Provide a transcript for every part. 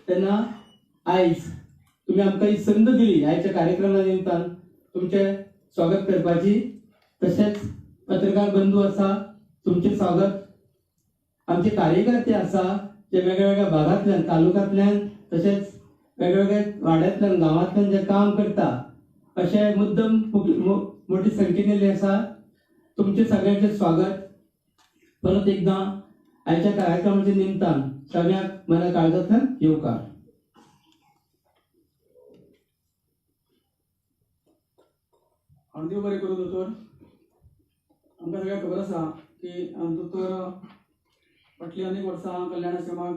तेन्ना आयज तुमी आमकां ही संद दिली आयच्या कार्यक्रमा निमतान तुमचें स्वागत करपाची. तशेंच पत्रकार बंधू आसा, तुमचें स्वागत. आमचे कार्यकर्ते आसा जे वेगळ्या भागांतल्यान, तालुक्यांतल्यान, तशेंच वेगवेगळ्या वाड्यांतल्यान, गांवांतल्यान जे काम करता अशे मुद्दम मोठी संख्येन येयल्ले आसा. तुमचें सगळ्यांचें स्वागत. परत एकदां आयच्या कार्यक्रमाच्या निमतान सगळ्यांक मना काळजांतल्यान येवकार. देव बरें करूं दोतोर. आमकां सगळ्यांक खबर आसा की दोतोर फाटलीं अनेक वर्सां कल्याण आश्रमाक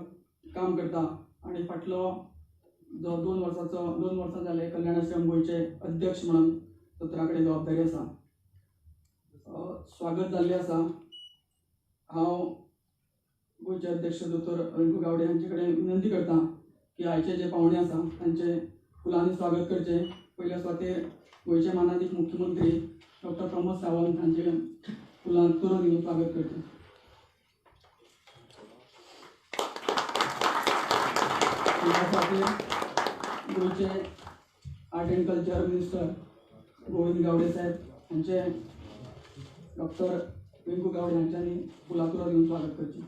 काम करता आनी फाटलो जो 2 वर्सां जाले कल्याण आश्रम गोंयचे अध्यक्ष म्हणून दोतोरा कडेन जबाबदारी आसा. स्वागत जाल्लें आसा. हांव गोंयचे अध्यक्ष दोतोर रिंकू गावडे हांचे कडेन विनंती करता की आयचे जे पावणे आसा तांचे फुलांनी स्वागत करचें. पयल्या सुवातेर गोंयचे मानादीक मुख्यमंत्री डॉक्टर प्रमोद सावंत हांचे फुलां तुरो दिवन स्वागत करचें. ह्या खातीर गोंयचे art and culture minister Govind Gawde साहेब हांचे डॉक्टर रिंकू गावडे हांच्यांनी फुलां तुरो दिवन स्वागत करचें.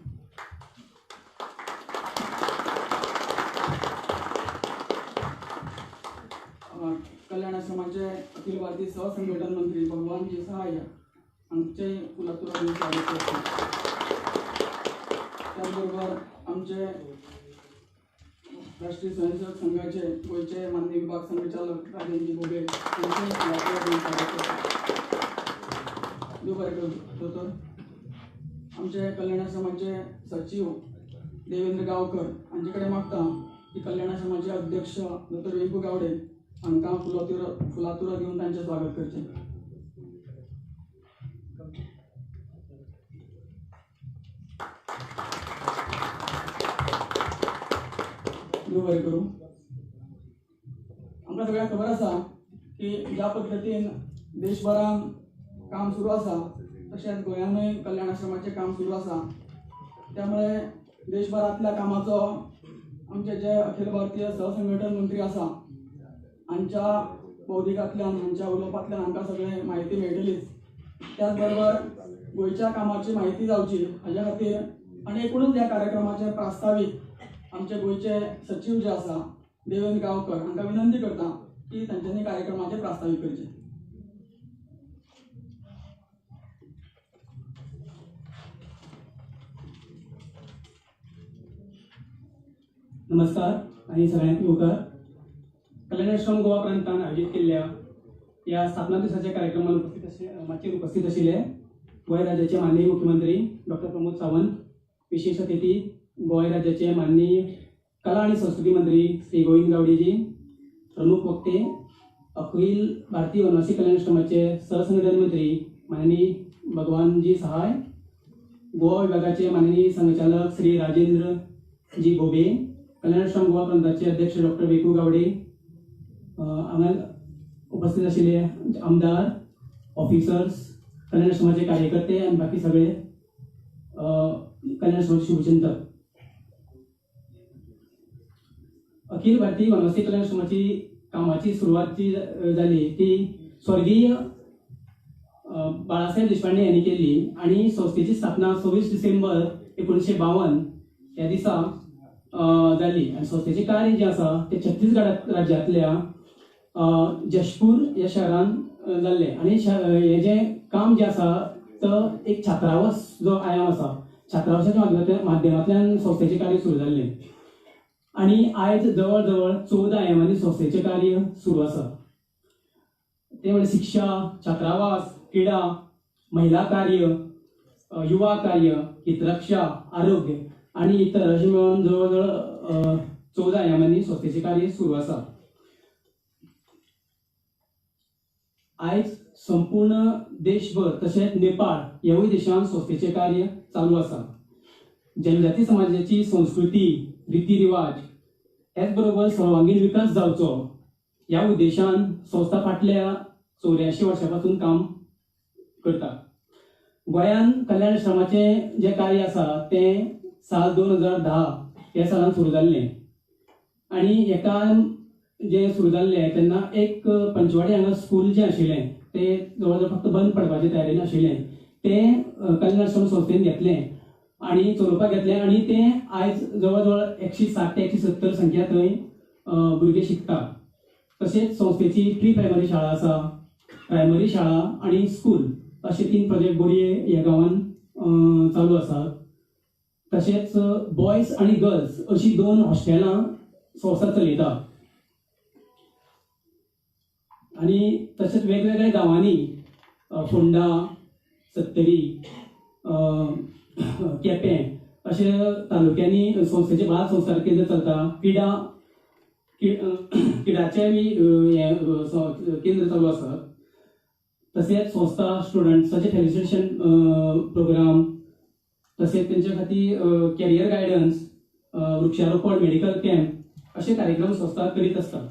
कल्याण आश्रमाचे अखिल भारतीय सहसंघटन मंत्री भगवानजी सहाय हांचे फुलां तुरो दिवन स्वागत करचें. त्याचबरोबर आमचे राष्ट्रीय स्वयंसेवक संघाचे गोंयचे माननीय विभाग संघचालक राजेंद्रजी भोबे हांचे फुलां तुरो दिवन स्वागत करचें. देव बरें करूं दोतोर. आमचे कल्याण आश्रमाचे सचीव देवेंद्र गांवकर हांचे कडेन मागता की कल्याण आश्रमाचे अध्यक्ष दोतोर रिंकू गावडे हांकां फुलां तुरो दिवन तांचें स्वागत करचें. देव बरें करूं. आमकां सगळ्यांक खबर आसा की ज्या पद्दतीन देशभरान काम सुरू आसा तशेंच गोंयानूय कल्याण आश्रमाचें काम सुरू आसा. त्यामुळे देशभरांतल्या कामाचो आमचे जे अखिल भारतीय सहसंघटन मंत्री आसा हांच्या बौद्धिकांतल्यान, हांच्या उलोवपांतल्यान आमकां सगळें म्हायती मेळटलीच. त्याच बरोबर गोंयच्या कामाची म्हायती जावची हाज्या खातीर आनी एकूणच ह्या कार्यक्रमाचें प्रास्तावीक आमचे गोंयचे सचीव जे आसा देवेंद्र गांवकर हांकां विनंती करता की तांच्यांनी कार्यक्रमाचें प्रास्तावीक करचें. नमस्कार आनी सगळ्यांक येवकार. कल्याण आश्रम गोवा प्रांतान आयोजीत केल्ल्या ह्या स्थापना दिसाच्या कार्यक्रमात उपस्थित माचयेर उपस्थित आशिल्ले गोंय राज्याचे माननीय मुख्यमंत्री डॉक्टर प्रमोद सावंत, विशेष अतिथी गोंय राज्याचे माननीय कला आणि संस्कृती मंत्री श्री गोविंद गावडेजी, प्रमुख वक्ते अखिल भारतीय वनवासी कल्याण आश्रमाचे सहसंघटन मंत्री माननीय भगवानजी सहाय, गोवा विभागाचे माननीय संचालक श्री राजेंद्र जी भोबे, कल्याण आश्रम गोवा प्रांताचे अध्यक्ष डॉक्टर वेकू गावडे, हांगा उपस्थित आशिल्ले आमदार, ऑफिसर्स, कल्याण आश्रमाचे कार्यकर्ते आनी बाकी सगळे कल्याण आश्रमाचे शुभचिंतक. अखिल भारतीय वनवासी कल्याण आश्रमाची कामाची सुरवात जी जाली ती स्वर्गीय बाळासाहेब देशपांडे यांनी केली आणि संस्थेची स्थापना 26 डिसेंबर 1952 ह्या दिसा जाली. आनी संस्थेचें कार्य जें आसा तें छत्तीसगड राज्यांतल्या जशपूर ह्या शहरान जाल्लें. आनी हें जें काम जें आसा तो एक छात्रावास जो आयाम आसा, छात्रावासाच्या माध्यमांतल्यान संस्थेचें कार्य सुरू जाल्लें आनी आयज जवळ जवळ 14 आयामांनी संस्थेचें कार्य सुरू आसा. तें म्हणजे शिक्षा, छात्रावास, क्रीडा, महिला कार्य, युवा कार्य, हितरक्षा, आरोग्य आनी इतर अशें मेळून जवळ जवळ 14 आयामांनी संस्थेचें कार्य सुरू आसा. आयज संपूर्ण देशभर तशेंच नेपाळ ह्यावूय देशांत संस्थेचें कार्य चालू आसा. जनजाती समाजाची संस्कृती, रिती रिवाज हेच बरोबर सर्वांगीण विकास जावचो ह्या उद्देशान संस्था फाटल्या 84 वर्सां पासून काम करता. गोंयान कल्याण आश्रमाचें जें कार्य आसा तें साल 2010 ह्या सालान सुरू जाल्लें. आनी हें काम जें सुरू जाल्लें तेन्ना एक पंचवाडी हांगा स्कूल जें आशिल्लें तें जवळ जवळ फक्त बंद पडपाचे तयारेन आशिल्लें तें कल्याण आश्रम संस्थेन घेतलें आनी चलोवपाक घेतलें आनी तें आयज जवळ जवळ 160 ते 170 संख्या थंय भुरगे शिकता. तशेंच संस्थेची प्री प्रायमरी शाळा आसा, प्रायमरी शाळा आनी स्कूल अशे 3 प्रोजेक्ट बोरये ह्या गांवान चालू आसात. तशेंच बॉयज आनी गर्ल्स अशी 2 हॉस्टेलां संस्था चलयता आनी तशेंच वेगवेगळ्या गांवांनी फोंडा, सत्तरी, केपें अशे तालुक्यांनी संस्थेचे बाल संस्कार केंद्र चलता. किडाचें बी हें केंद्र चालू आसा. तशेंच संस्था स्टुडंट्साचे फेलिसिटेशन प्रोग्राम, तशेंच तेंच्या खातीर कॅरियर गायडन्स, वृक्षारोपण, मेडिकल कॅम्प अशे कार्यक्रम संस्था करीत आसता.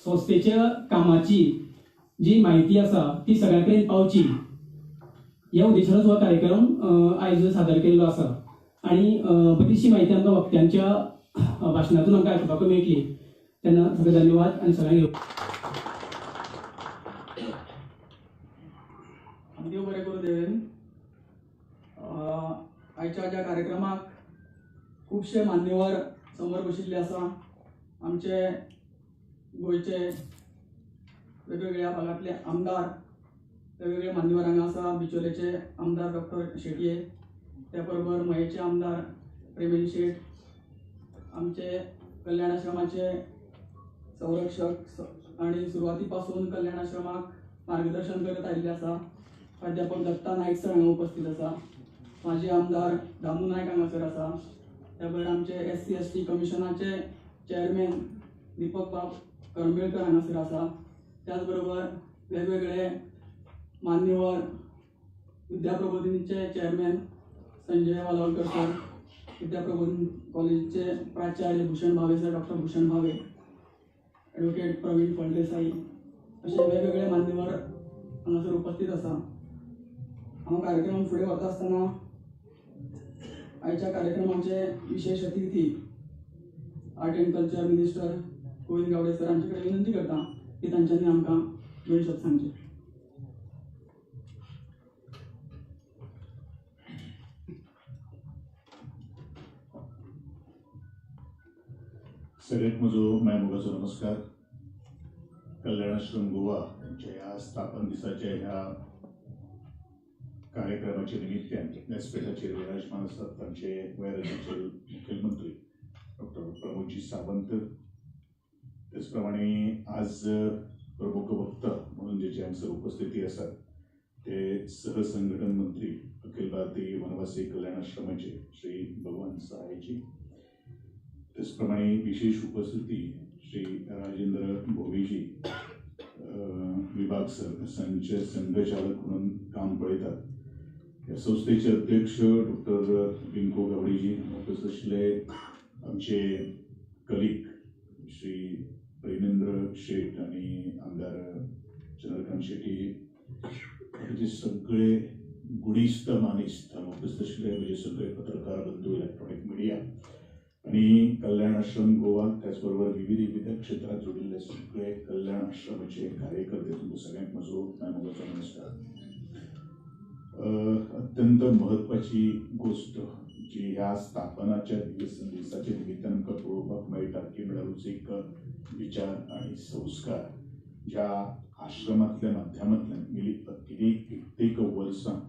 संस्थेच्या कामाची जी म्हायती आसा ती सगळ्यां कडेन पावची ह्या उद्देशानूच हो कार्यक्रम आयज सादर केल्लो आसा आनी बरीचशी म्हायती आमकां वक्त्यांच्या भाशणातून आमकां आयकुपाक मेळटली. तेन्ना सगळे धन्यवाद आनी सगळ्यांक देव बरें करूं देवेन. आयच्या ज्या कार्यक्रमाक खुबशे मान्यवर समोर बशिल्ले आसा. आमचे गोंयचे वेगवेगळ्या भागांतले आमदार, वेगवेगळे मान्यवर हांगा आसा. बिचोलेचे आमदार डॉक्टर शेटये, त्या बरोबर मयेचे आमदार प्रेमेंद्र शेट, आमचे कल्याण आश्रमाचे संरक्षक आनी सुरवाती पासून कल्याण आश्रमाक मार्गदर्शन करत आयिल्ले आसा प्राध्यापक दत्ता नायक सर हांगा उपस्थित आसा. माजी आमदार दामू नायक हांगासर आसा. त्या भायर आमचे SC ST कमिशनाचे चेअरमॅन दीपक बाब करंबेळकर हांगासर आसा. त्याच बरोबर वेगवेगळे मान्यवर विद्याप्रबोधिनीचे चेअरमॅन संजय वालावलकर सर, विद्याप्रबोधिनी कॉलेजचे प्राचार्य Bhushan Bhave sir, doctor Bhushan Bhave, advocate Pravin Phaldesai असे वेगवेगळे मान्यवर हांगासर उपस्थित आसा. हांव कार्यक्रम फुडें वता आसतना आयच्या कार्यक्रमाचे विशेष अतिथी art and culture minister Govind Gawade sir हांचे कडेन विनंती करता की तांच्यांनी आमकां दोन शब्द सांगचे. सगळ्यात म्हजो मायमोगाचो नमस्कार. कल्याणाश्रम गोवा यांच्या ह्या स्थापन दिसाच्या ह्या कार्यक्रमाच्या निमित्तान व्यासपीठाचेर विराजमान आसात आमचे गोंय राज्याचे मुखेलमंत्री डॉक्टर प्रमोदजी सावंत, त्याचप्रमाणे आज प्रमुख वक्ता म्हणून जे हांगसर उपस्थिती आसात ते सहसंघटन मंत्री अखिल भारतीय वनवासी कल्याण आश्रमाचे श्री भगवान सहायजी, त्याचप्रमाणे विशेष उपस्थिती श्री राजेंद्र भोवीजी विभाग संघचालक म्हणून काम पळयतात. ह्या संस्थेचे अध्यक्ष डॉक्टर रिंको गावडेजी, उपस्थित आशिल्ले आमचे कलीग श्री प्रेमेंद्र शेट आनी आमदार चंद्रकांत शेट्टी, बाकीचे सगळे गुणिस्त मानेस्त उपस्थित आशिल्ले म्हजे सगळे पत्रकार बंधू, इलेक्ट्रॉनिक मिडिया आणि कल्याण आश्रम गोवा, त्याचबरोबर विविध विविध क्षेत्रात जोडिल्ले सगळे कल्याण आश्रमाचे कार्यकर्ते, तुमकां सगळ्यांक म्हजो मायमोगाचो नमस्कार. अत्यंत महत्वाची गोष्ट जी ह्या स्थापनाच्या दिसाच्या निमित्तान आमकां पळोवपाक मेळटा की म्हळ्यार एक विचार आनी संस्कार ज्या आश्रमांतल्या माध्यमांतल्यान गेली कित्येक वर्सां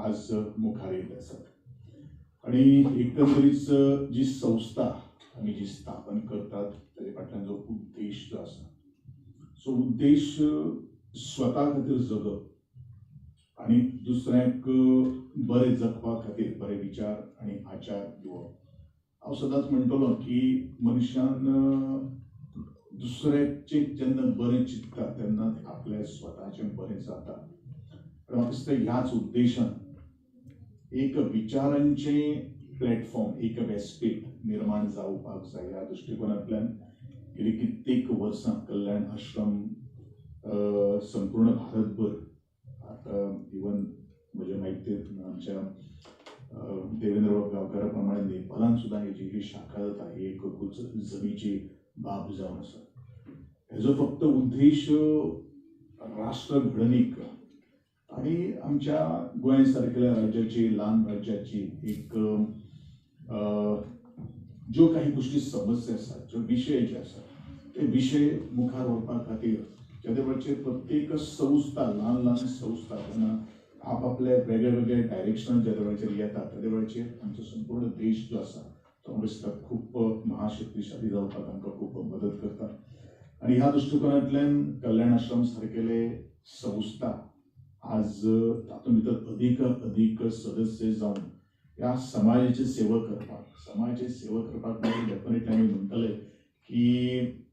आज मुखार येत आसात. आणि एकंदरीत जी संस्था आमी जी स्थापन करतात ताजे फाटल्यान जो उद्देश जो आसा, सो उद्देश स्वता खातीर जगप आनी दुसऱ्यांक बरें जगपा खातीर बरे विचार आनी आचार दिवप. हांव सदांच म्हणटलो की मनशान दुसऱ्याचें जेन्ना बरें चिंतता तेन्ना आपल्या स्वताचें बरें जाता. पण म्हाका दिसता ह्याच उद्देशान एक विचारांचें प्लॅटफॉर्म, एक व्यासपीठ निर्माण जावपाक जाय. ह्या दृश्टिकोनांतल्यान गेली कित्येक वर्सां कल्याण आश्रम संपूर्ण भारतभर, आतां इवन म्हज्या म्हायतींत आमच्या देवेंद्र गांवकारा प्रमाणे नेपालान सुद्दां हेजी ही शाखा जाता ही एक खूब जमीची बाब जावन आसा. हेजो फक्त उद्देश राष्ट्र घडणीक आणि आमच्या गोंय सारकेल्या राज्याची, ल्हान राज्याची एक ज्यो काही गोष्टी समस्या आसात, ज्यो विशय जे आसात ते विशय मुखार व्हरपा खातीर जेदे वेळाचेर प्रत्येक संस्था, ल्हान ल्हान संस्था जेन्ना आपआपले वेगळे वेगळे डायरेक्शनान जेदे वेळाचेर येतात तेदे वेळाचेर आमचो संपूर्ण देश जो आसा तो म्हाका दिसता खूब महाशक्तिशाली जावपाक आमकां खूब मदत करता. आनी ह्या दृश्टिकोनांतल्यान कल्याण आश्रम सारकेले संस्था आज तातूंत भितर अधिक अधिक सदस्य जावन ह्या समाजाची सेवा करपाक, समाजाची सेवा करपाक डेफिनेटली आमी म्हणटले की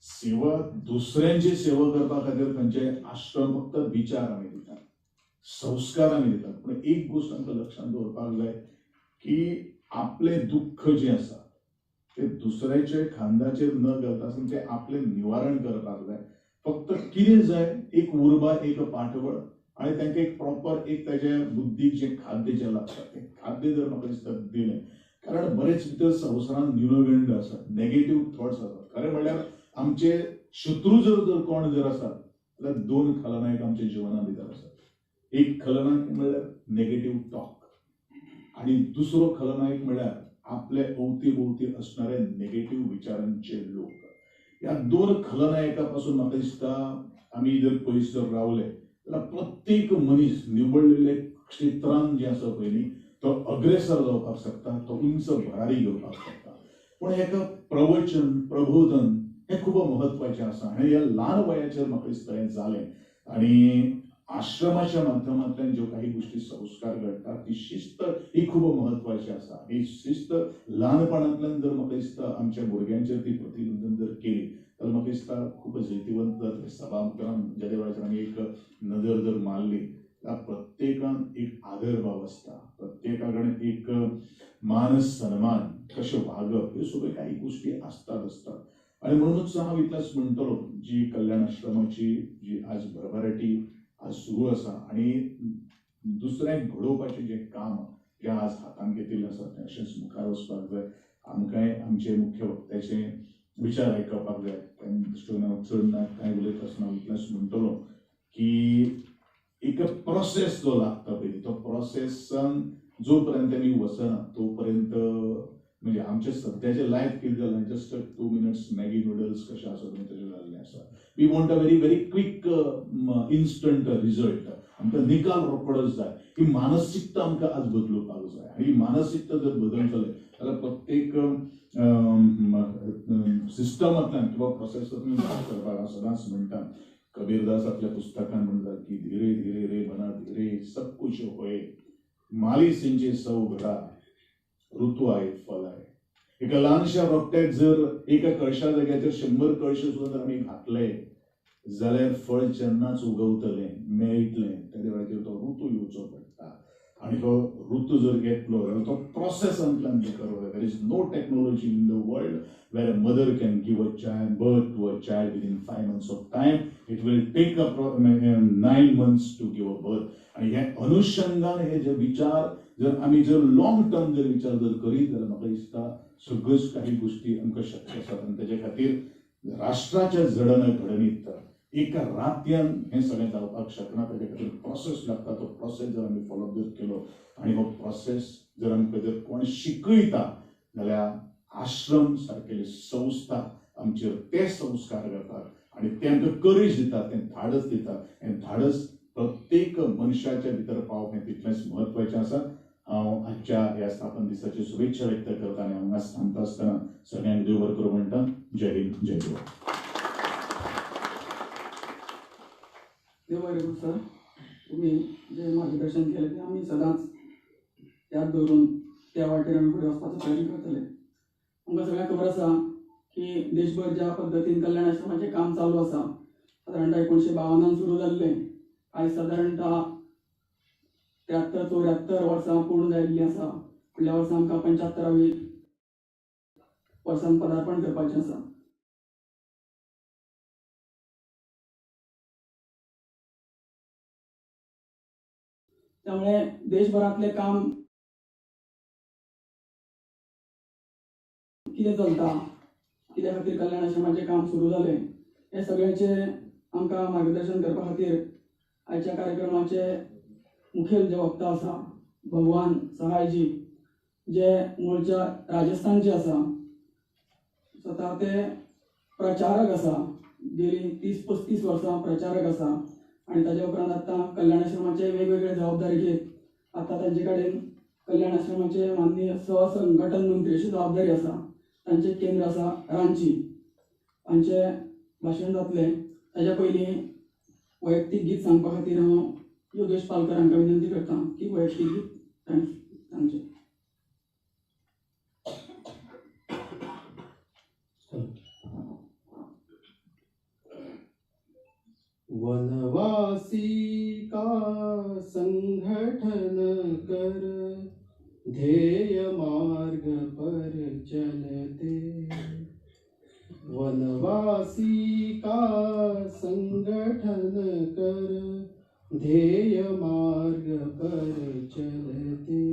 सेवा दुसऱ्यांची सेवा करपा खातीर खंयचे आश्रम फक्त विचार आमी दितात, संस्कार आमी दितात, पूण एक गोश्ट आमकां लक्षांत दवरपाक जाय की आपलें दुख्ख जें आसा ते दुसऱ्याच्या खांदाचेर न घालता आसतना तें आपलें निवारण करपाक जाय. फक्त कितें जाय, एक उर्बा, एक पाठबळ आनी तांकां एक प्रॉपर एक ताच्या बुद्दीक जें खाद्य जें लागता तें खाद्य जर म्हाका दिसता दिलें, कारण बरेच भितर संवसारांत न्युनगंड आसात, नेगेटीव थॉट्स आसात. खरें म्हणल्यार आमचे शत्रू जर जर कोण जर आसात जाल्यार दोन खलनायक आमच्या जिवना भितर आसात. एक खलनायक म्हणल्यार नेगेटीव टॉक आनी दुसरो खलनायक म्हणल्यार आपले अवती भोवती असणारे नेगेटीव विचारांचे लोक. ह्या दोन खलनायका पासून म्हाका दिसता आमी जर पयस जर रावले जाल्यार प्रत्येक मनीस निवडलेले क्षेत्रान जें आसा पळय न्ही तो अग्रेसर जावपाक शकता, तो उंच भरारी घेवपाक शकता. पूण हेका प्रवचन, प्रबोधन हें खूब म्हत्वाचें आसा आनी ह्या ल्हान वयाचेर म्हाका दिसता हें जालें आनी आश्रमाच्या माध्यमांतल्यान ज्यो काही गोष्टी संस्कार घडटात ती शिस्त ही खूब म्हत्वाची आसा. ही शिस्त ल्हानपणांतल्यान जर म्हाका दिसता आमच्या भुरग्यांचेर ती प्रतिबंधन जर केली जाल्यार म्हाका दिसता खूब जैतिवंत जातले. सभामुखारान जेदे वेळाचेर आमी एक नदर जर मारली जाल्यार प्रत्येकान एक आदरभाव आसता, प्रत्येका कडेन एक मान सन्मान, कशें वागप, ह्यो सगळ्यो काही गोष्टी आसतात आसतात. आनी म्हणूनच हांव इतलेंच म्हणटलो जी कल्याण आश्रमाची जी आज भरभराटी आज सुरू आसा आनी दुसऱ्यांक घडोवपाचें जें काम जें आज हातांत घेतिल्लें आसा तें अशेंच मुखार वचपाक जाय. आमकांय आमचे मुख्य वक्त्याचे विचार आयकपाक जाय. त्या दृश्टीन हांव चड ना कांय उलयत आसतना हांव इतलेंच म्हणटलो की एक प्रोसेस जो लागता पयलीं तो प्रोसेसान जो पर्यंत आमी वचना तो पर्यंत म्हणजे आमचें सद्याचें लायफ कितें जालां, जस्ट 2 मिनट्स मॅगी नुडल्स कशें आसा तशें जाल्लें आसा. We want a very very quick instant result, आमकां निकाल रोकडोच जाय. ही मानसिकता आमकां आज बदलुपाक जाय आनी ही मानसिकता जर बदलतले जाल्यार प्रत्येक सिस्टमांतल्यान किंवा प्रोसेसांतल्यान करपाक हांव सदांच म्हणटा, कबीरदास आपल्या पुस्तकान म्हणटा की धीरे धीरे रे मना धीरे सब कुछ होय, माली सिंचे सौ घडा, ऋतू आहे फल आहे. एका ल्हानशा रोपट्याक जर एका कळशा जाग्याचेर 100 कळशे सुद्दां जर आमी घातले जाल्यार फळ जेन्नाच उगवतलें, मेळटलें, तेदे वेळाचेर तो ऋतू येवचो पडटा आनी हो ऋतू जर येतलो जाल्यार तो प्रोसेसांतल्यान भितर वता. There is no technology in the world where a mother can give a child birth to a child within 5 months of time. It will take a 9 months to give a birth. आनी हे अनुशंगान हे जे विचार जर आमी जर long term जर विचार जर करीत जाल्यार म्हाका दिसता सगळ्योच काही गोष्टी आमकां शक्य आसात. आनी तेजे खातीर राष्ट्राच्या जडण घडणीत एका रातयान हें सगळें जावपाक शकना, तेजे खातीर प्रोसेस लागता. तो प्रोसेस जर आमी फॉलोअप जर केलो आनी हो प्रोसेस जर आमकां जर कोण शिकयता जाल्यार आश्रम सारकेली संस्था आमचेर ते संस्कार करतात आनी ते आमकां करेज दितात, तें धाडस दितात. हें धाडस प्रत्येक मनशाच्या भितर पावप हें तितलेंच म्हत्वाचें आसा. हांव आजच्या ह्या स्थापन दिसाची शुभेच्छा व्यक्त करता आनी हांगा सांगता आसतना सगळ्यांक देव बरें करूं म्हणटा. जय हिंद, जय गोवा. देव बरें करूं सर, तुमी जें मार्गदर्शन केलें तें आमी सदांच याद दवरून त्या वाटेर आमी फुडें वचपाचो प्रयत्न करतले. आमकां सगळ्यांक खबर आसा की देशभर ज्या पद्दतीन कल्याण आश्रमाचें काम चालू आसा, सादारणतः 1952 सुरू जाल्लें, आयज सादारणतः 73-74 वर्सां पूर्ण जाल्लीं आसा. फुडल्या वर्सा आमकां 75वी वर्सान पदार्पण करपाचें आसा. त्यामुळे देशभरांतलें काम कितें चलता, कित्या खातीर कल्याण आश्रमाचें काम सुरू जालें, हें सगळ्याचें आमकां मार्गदर्शन करपा खातीर आयच्या कार्यक्रमाचे मुखेल जे वक्ता आसा भगवान सहायजी, जे मूळच्या राजस्थानचे आसा, स्वता ते प्रचारक आसा, गेली 30-35 वर्सां प्रचारक आसा आनी ताज्या उपरांत आतां कल्याण आश्रमाचे वेगवेगळे जबाबदारी घेत आतां तांचे कडेन कल्याण आश्रमाचे माननीय सहसंघटन मंत्री अशी जबाबदारी आसा. तांचें केंद्र आसा रांची. तांचें भाशण जातलें. ताज्या पयलीं वैयक्तीक गीत सांगपा खातीर हांव योगेश पालकर हांकां विनंती करता की वैयक्तीक गीत तांणी सांगचें. वनवासी का संगठन कर ध्येय मार्ग पर चलते, वनवासी का संगठन कर ध्येय मार्ग पर चलते,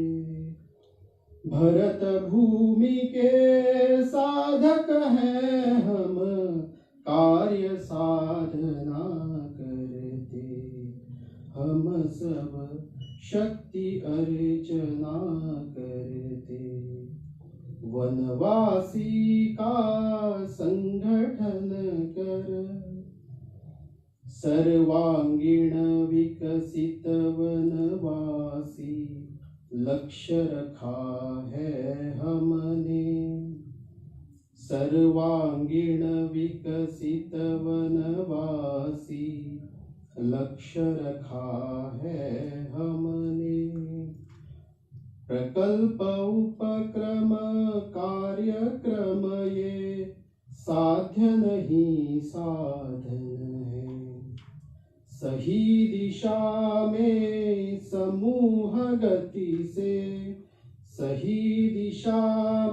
भरत भूमि के साधक हैं हम, कार्य साधना करते, हम सब शक्ति अर्चना करते, वनवासी का संगठन कर, सर्वांगीण विकसित वनवासी लक्ष्य रखा है हमने, सर्वांगीण विकसित वनवासी लक्ष्य रखा है हमने, प्रकल्प उपक्रम कार्यक्रम ये साध्य नहीं साधन है, सही दिशा में समूह गति से, सही दिशा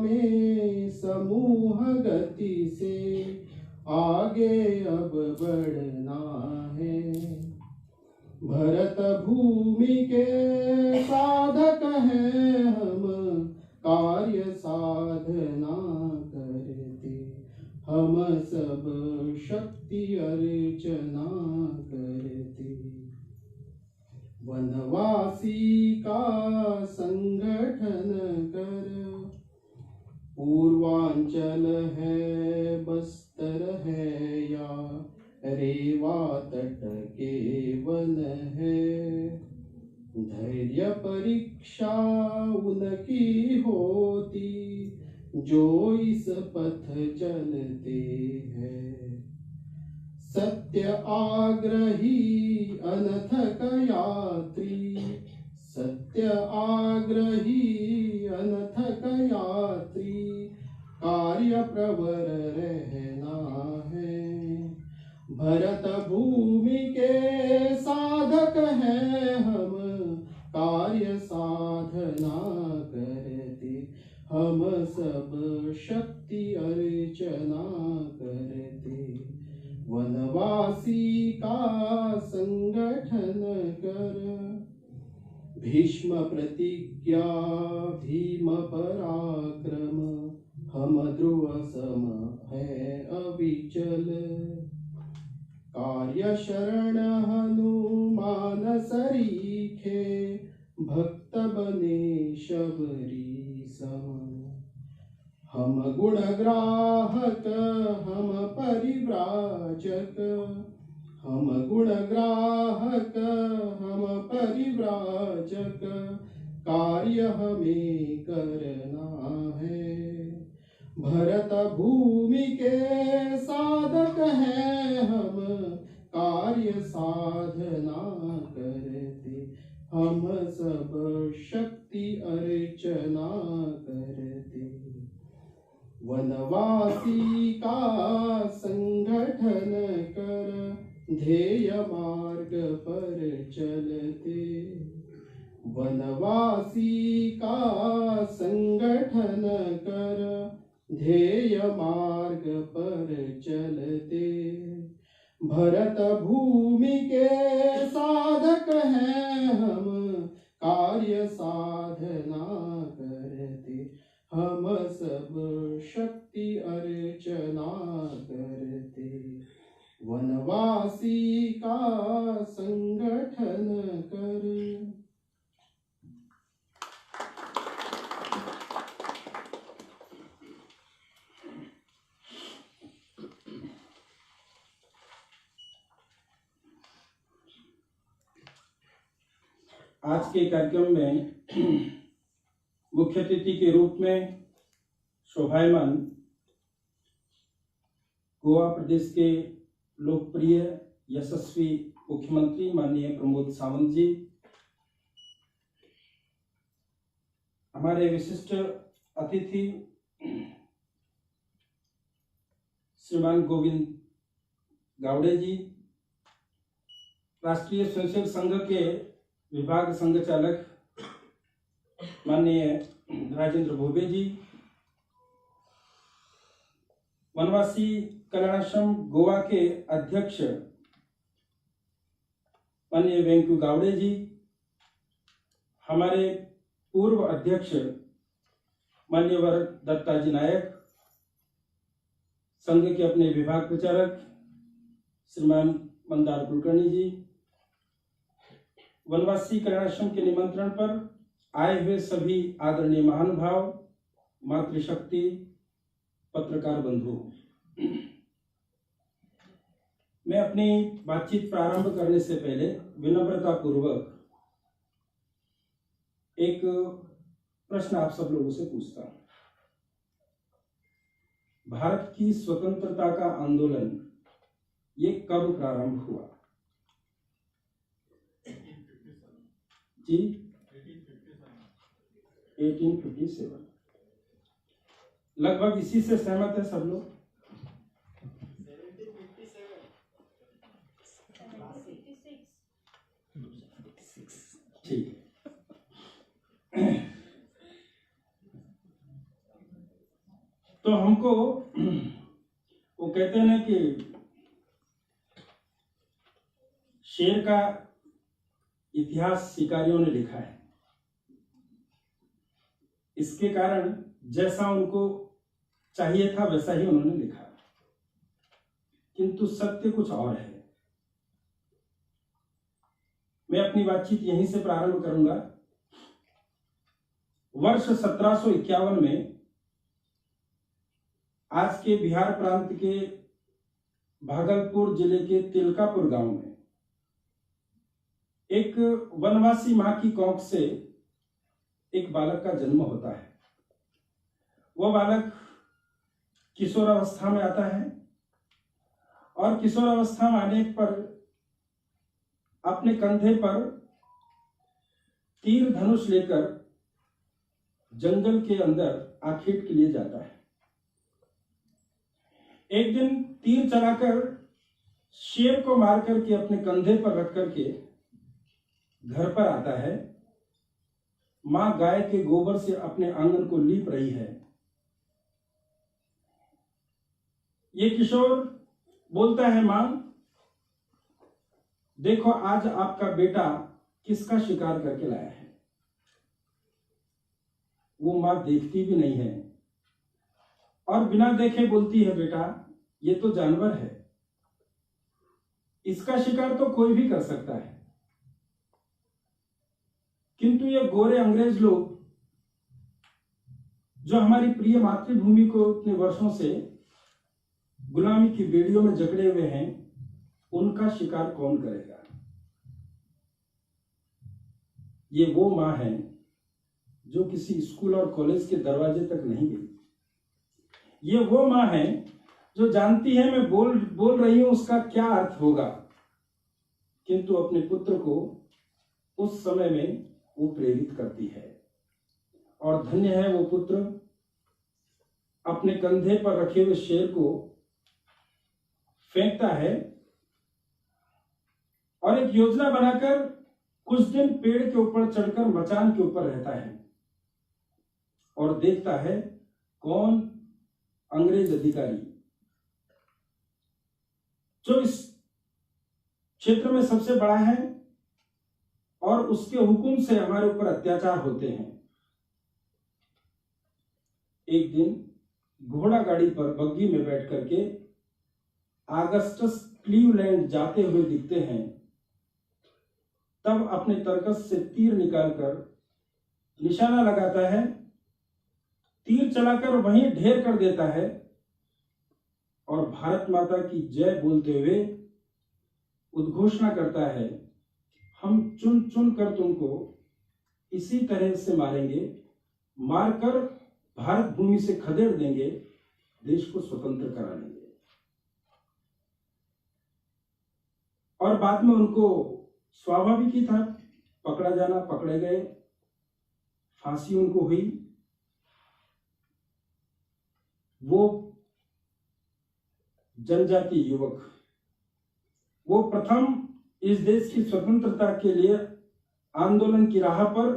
में समूह गति से आगे अब बढ़ना है, भरत भूमि के साधक हैं हम, कार्य साधना करते, हम सब शक्ति अर्चना करते, वनवासी का संगठन कर, पूर्वांचल है बस्तर है या रेवा तट के वन है, धैर्य परीक्षा उनकी होती जो इस पथ चलते हैं, सत्य आग्रही अनथक यात्री, सत्य आग्रही अनथक यात्री, कार्य प्रवर रहना है, भरत भूमि के साधक हैं हम, कार्य साधना करते, हम सब शक्ति अर्चना करते, वनवासी का संगठन कर, भीष्म प्रतिज्ञा भीम पराक्रम, हम ध्रुव सम है अविचल, कार्य शरण हनुमान सरीखे, भक्त बने शबरी सम, हम गुण ग्राहक हम परिव्राजक, हम गुण ग्राहक हम परिव्राजक, कार्य हमें करना है, भरत भूमि के साधक हैं हम, कार्य साधना करते, हम सब शक्ति अर्चना करते, वनवासी का संगठन कर ध्येय मार्ग पर चलते, वनवासी का संगठन कर ध्येय मार्ग पर चलते, भरत भूमि के साधक हैं हम, कार्य साधना करते, हम सब शक्ति भक्ति अर्चना करते। वनवासी का संगठन कर। आज के कार्यक्रम में मुख्य अतिथि के रूप में शोभायमान गोवा प्रदेश के लोकप्रिय यशस्वी मुख्यमंत्री माननीय प्रमोद सावंत जी, हमारे विशिष्ट अतिथि श्रीमान गोविंद गावड़े जी, राष्ट्रीय स्वयंसेवक संघ के विभाग संघ चालक माननीय राजेंद्र भोबे जी, वनवासी कल्याणाश्रम गोवा के अध्यक्ष माननीय वेंकू गावड़े जी, हमारे पूर्व अध्यक्ष मान्यवर दत्ताजी नायक, संघ के अपने विभाग प्रचारक श्रीमान मंदार कुलकर्णी जी, वनवासी कल्याणाश्रम के निमंत्रण पर आए हुए सभी आदरणीय महानुभाव, मातृशक्ति, पत्रकार बंधु, मैं अपनी बातचीत प्रारंभ करने से पहले विनम्रता पूर्वक एक प्रश्न आप सब लोगों से पूछता हूं। भारत की स्वतंत्रता का आंदोलन ये कब प्रारंभ हुआ? जी 1857। लगभग इसी से सहमत है सब लोग। ठीक है। तो हमको वो कहते हैं ना कि शेर का इतिहास शिकारियों ने लिखा है, इसके कारण जैसा उनको चाहिए था वैसा ही उन्होंने लिखा, किंतु सत्य कुछ और है। मैं अपनी बातचीत यहीं से प्रारंभ करूंगा। वर्ष 1751 में आज के बिहार प्रांत के भागलपुर जिले के तिलकापुर गांव में एक वनवासी मां की कोख से एक बालक का जन्म होता है। वह बालक किशोरावस्था में आता है और किशोरावस्था में आने पर अपने कंधे पर तीर धनुष लेकर जंगल के अंदर आखेट के लिए जाता है। एक दिन तीर चलाकर शेर को मार करके अपने कंधे पर रख करके घर पर आता है। मां गाय के गोबर से अपने आंगन को लीप रही है। ये किशोर बोलता है, मां देखो आज आपका बेटा किसका शिकार करके लाया है। वो मां देखती भी नहीं है और बिना देखे बोलती है, बेटा ये तो जानवर है, इसका शिकार तो कोई भी कर सकता है, किंतु ये गोरे अंग्रेज लोग जो हमारी प्रिय मातृभूमि को इतने वर्षों से गुलामी की बेड़ियों में जकड़े हुए हैं, उनका शिकार कौन करेगा। ये वो मां है जो किसी स्कूल और कॉलेज के दरवाजे तक नहीं गई। ये वो मां है जो जानती है मैं बोल बोल रही हूं उसका क्या अर्थ होगा, किंतु अपने पुत्र को उस समय में वो प्रेरित करती है। और धन्य है वो पुत्र, अपने कंधे पर रखे हुए शेर को फेंकता है और एक योजना बनाकर कुछ दिन पेड़ के ऊपर चढ़कर मचान के ऊपर रहता है और देखता है कौन अंग्रेज अधिकारी जो इस क्षेत्र में सबसे बड़ा है और उसके हुक्म से हमारे ऊपर अत्याचार होते हैं। एक दिन घोड़ा गाड़ी पर बग्घी में बैठ करके आगस्टस क्लीवलैंड जाते हुए दिखते हैं, तब अपने तरकस से तीर निकालकर निशाना लगाता है, तीर चलाकर वहीं ढेर कर देता है और भारत माता की जय बोलते हुए उद्घोषणा करता है, हम चुन चुन कर तुमको इसी तरह से मारेंगे, मारकर भारत भूमि से खदेड़ देंगे, देश को स्वतंत्र करा लेंगे। और बाद में उनको स्वाभाविक ही था पकड़ा जाना, पकड़े गए, फांसी उनको हुई। वो जनजाति युवक, वो प्रथम इस देश की स्वतंत्रता के लिए आंदोलन की राह पर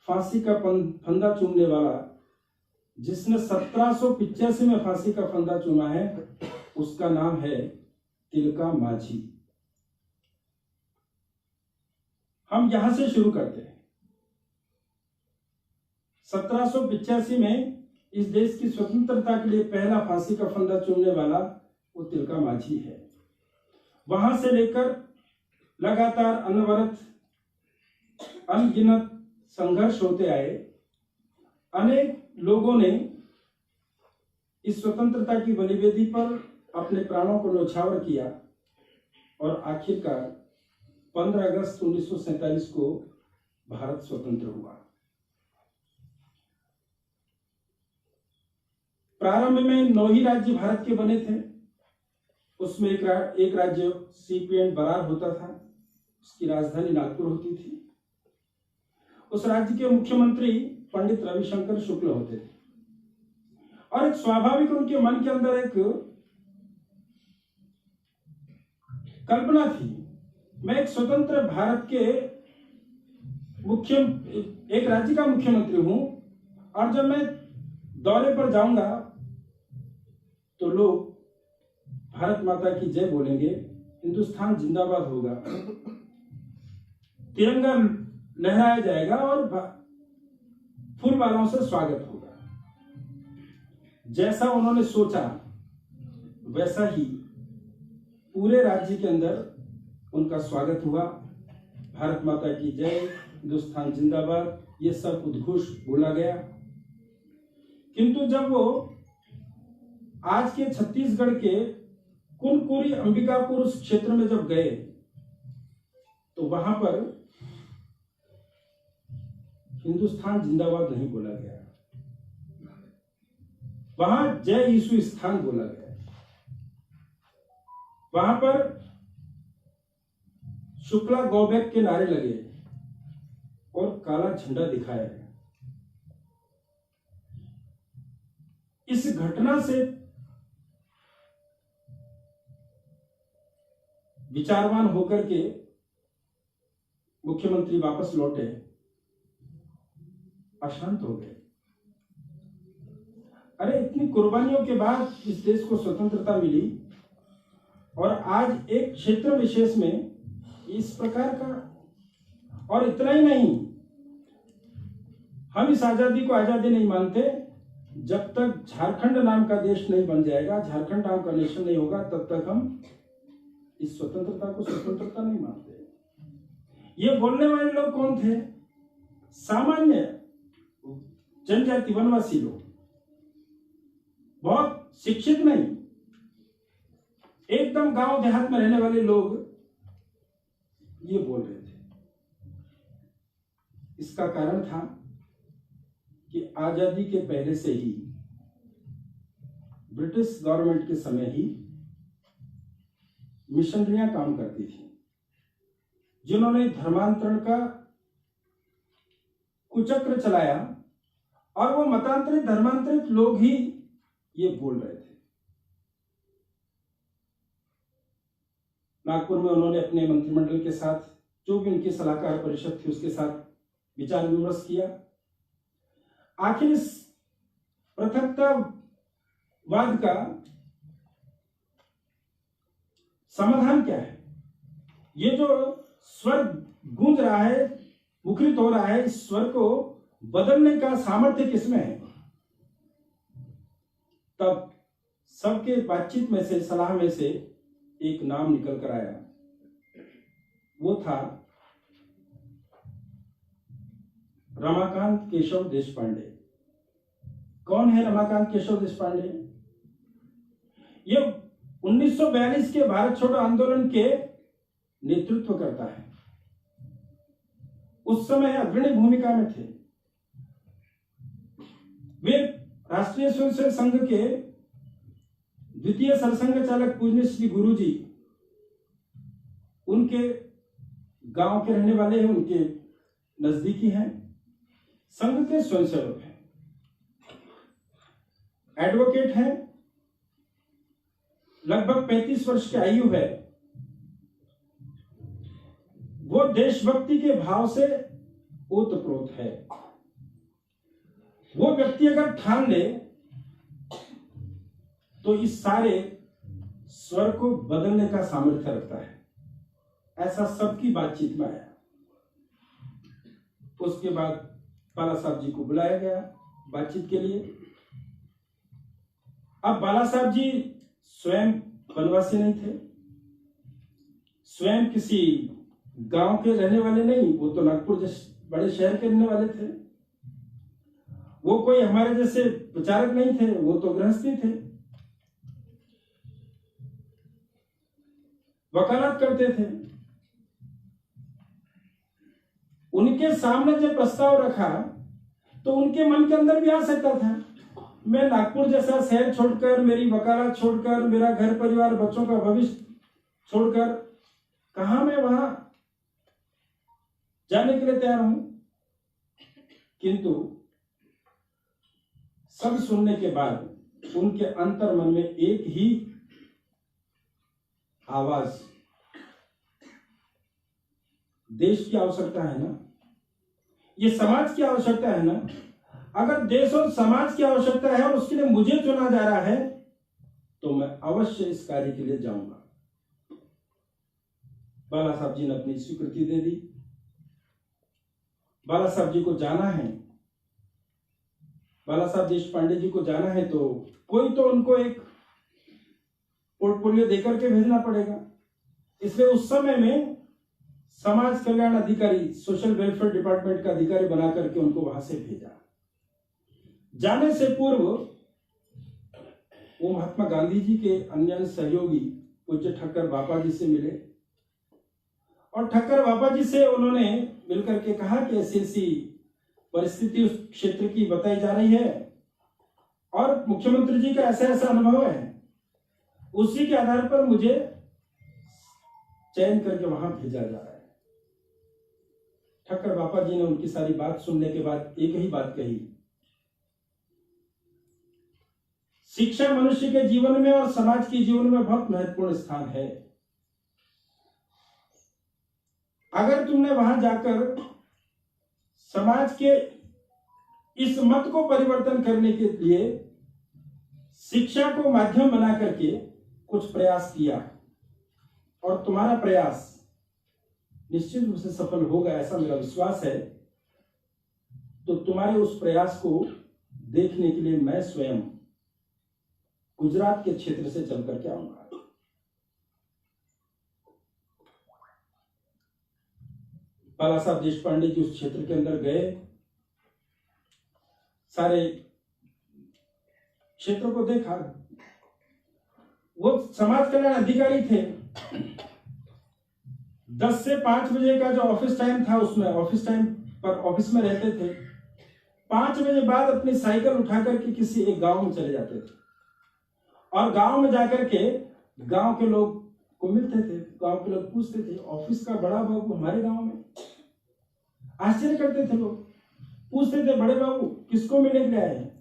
फांसी का फंदा चूमने वाला, जिसने 1785 में फांसी का फंदा चूमा है, उसका नाम है तिलका माझी। हम यहां से शुरू करते हैं। 1785 में इस देश की स्वतंत्रता के लिए पहला फांसी का फंदा चूमने वाला वो तिलका माझी है। वहां से लेकर लगातार अनवरत अनगिनत संघर्ष होते आए। अनेक लोगों ने इस स्वतंत्रता की बलिवेदी पर अपने प्राणों को न्योछावर किया और आखिरकार 15 अगस्त 1947 को भारत स्वतंत्र हुआ। प्रारंभ में 9 ही राज्य भारत के बने थे। उसमें एक राज्य सीपीएन बरार होता था, उसकी राजधानी नागपुर होती थी। उस राज्य के मुख्यमंत्री पंडित रविशंकर शुक्ल होते थे और एक स्वाभाविक उनके मन के अंदर एक कल्पना थी, मैं एक स्वतंत्र भारत के मुख्य एक राज्य का मुख्यमंत्री हूं और जब मैं दौरे पर जाऊंगा तो लोग भारत माता की जय बोलेंगे, हिंदुस्तान जिंदाबाद होगा, तिरंगा लहराया जाएगा और फूल मालाओं से स्वागत होगा। जैसा उन्होंने सोचा वैसा ही पूरे राज्य के अंदर उनका स्वागत हुआ। भारत माता की जय, हिंदुस्तान जिंदाबाद, ये सब उद्घोष बोला गया। किंतु जब वो आज के छत्तीसगढ़ के कुनकुरी अंबिकापुर उस क्षेत्र में जब गए तो वहां पर हिंदुस्तान जिंदाबाद नहीं बोला गया, वहां जय यीशु स्थान बोला गया। वहां पर शुक्ला गो बैक के नारे लगे और काला झंडा दिखाया गया। इस घटना से विचारवान होकर के मुख्यमंत्री वापस लौटे, अशांत हो गए। अरे इतनी कुर्बानियों के बाद इस देश को स्वतंत्रता मिली और आज एक क्षेत्र विशेष में इस प्रकार का, और इतना ही नहीं, हम इस आजादी को आजादी नहीं मानते जब तक झारखंड नाम का देश नहीं बन जाएगा, झारखंड नाम का नेशन नहीं होगा, तब तक हम इस स्वतंत्रता को स्वतंत्रता नहीं मानते। ये बोलने वाले लोग कौन थे? सामान्य जनजाति वनवासी लोग, बहुत शिक्षित नहीं, एकदम गांव देहात में रहने वाले लोग ये बोल रहे थे। इसका कारण था कि आजादी के पहले से ही ब्रिटिश गवर्नमेंट के समय ही मिशनरियां काम करती थी, जिन्होंने धर्मांतरण का कुचक्र चलाया और वो मतांतरित धर्मांतरित लोग ही ये बोल रहे थे। नागपुर में उन्होंने अपने मंत्रिमंडल के साथ, जो भी उनकी सलाहकार परिषद थी उसके साथ विचार विमर्श किया। आखिर इस पृथकतावाद का समाधान क्या है? ये जो स्वर गूंज रहा है, मुखरित हो रहा है, इस स्वर को बदलने का सामर्थ्य किसमें है? तब सबके बातचीत में से, सलाह में से एक नाम निकल कर आया। वो था रमाकांत केशव देशपांडे। कौन है रमाकांत केशव देशपांडे? ये 1942 के भारत छोड़ो आंदोलन के नेतृत्व करता है। उस समय अग्रणी भूमिका में थे। वे राष्ट्रीय स्वयंसेवक संघ के द्वितीय सरसंघ चालक पूजनीय श्री गुरुजी उनके गांव के रहने वाले हैं, उनके नजदीकी हैं, संघ के स्वयंसेवक हैं, एडवोकेट हैं, लगभग 35 वर्ष की आयु है। वो देशभक्ति के भाव से ओतप्रोत है। वो व्यक्ति अगर ठान ले तो इस सारे स्वर को बदलने का सामर्थ्य रखता है। ऐसा सबकी बातचीत में आया। उसके बाद बाला साहब जी को बुलाया गया बातचीत के लिए। अब बाला साहब जी स्वयं वनवासी नहीं थे, स्वयं किसी गांव के रहने वाले नहीं, वो तो नागपुर जैसे बड़े शहर के रहने वाले थे। वो कोई हमारे जैसे प्रचारक नहीं थे, वो तो गृहस्थी थे, वकालत करते थे। उनके सामने जब प्रस्ताव रखा तो उनके मन के अंदर भी आ सकता था, मैं नागपुर जैसा शहर छोड़कर, मेरी वकालत छोड़कर, मेरा घर परिवार, बच्चों का भविष्य छोड़कर कहां मैं वहां जाने के लिए तैयार हूं। किंतु सब सुनने के बाद उनके अंतर मन में एक ही आवाज, देश की आवश्यकता है ना, ये समाज की आवश्यकता है ना। अगर देश और समाज की आवश्यकता है और उसके लिए मुझे चुना जा रहा है तो मैं अवश्य इस कार्य के लिए जाऊंगा। बाला साहब जी ने अपनी स्वीकृति दे दी। बाला साहब जी को जाना है, बाला साहब देशपांडे जी को जाना है तो कोई तो उनको एक पोर्टफोलियो देकर के भेजना पड़ेगा। इसलिए उस समय में समाज कल्याण अधिकारी, सोशल वेलफेयर डिपार्टमेंट का अधिकारी बना करके उनको वहां से भेजा। जाने से पूर्व वो महात्मा गांधी जी के अन्य सहयोगी पूज्य ठक्कर बापा जी से मिले और ठक्कर बापा जी से उन्होंने मिलकर के कहा कि ऐसी ऐसी परिस्थिति उस क्षेत्र की बताई जा रही है और मुख्यमंत्री जी का ऐसा ऐसा अनुभव है, उसी के आधार पर मुझे चयन करके वहां भेजा जा रहा है। ठक्कर बापा जी ने उनकी सारी बात सुनने के बाद एक ही बात कही, शिक्षा मनुष्य के जीवन में और समाज के जीवन में बहुत महत्वपूर्ण स्थान है। अगर तुमने वहां जाकर समाज के इस मत को परिवर्तन करने के लिए शिक्षा को माध्यम बना करके कुछ प्रयास किया और तुम्हारा प्रयास निश्चित रूप से सफल होगा, ऐसा मेरा विश्वास है, तो तुम्हारे उस प्रयास को देखने के लिए मैं स्वयं गुजरात के क्षेत्र से चल करके आऊंगा। बाला साहब देशपांडे जी उस क्षेत्र के अंदर गए, सारे क्षेत्र को देखा। वो समाज कल्याण अधिकारी थे। 10 से 5 बजे का जो ऑफिस टाइम था उसमें ऑफिस टाइम पर ऑफिस में रहते थे। 5 बजे बाद अपनी साइकिल उठा करके किसी एक गांव में चले जाते थे और गांव में जाकर के गांव के लोग को मिलते थे। गांव के लोग पूछते थे, ऑफिस का बड़ा बाबू हमारे गांव में? आश्चर्य करते थे लोग, पूछते थे, बड़े बाबू किसको मिलने के लिए आए हैं?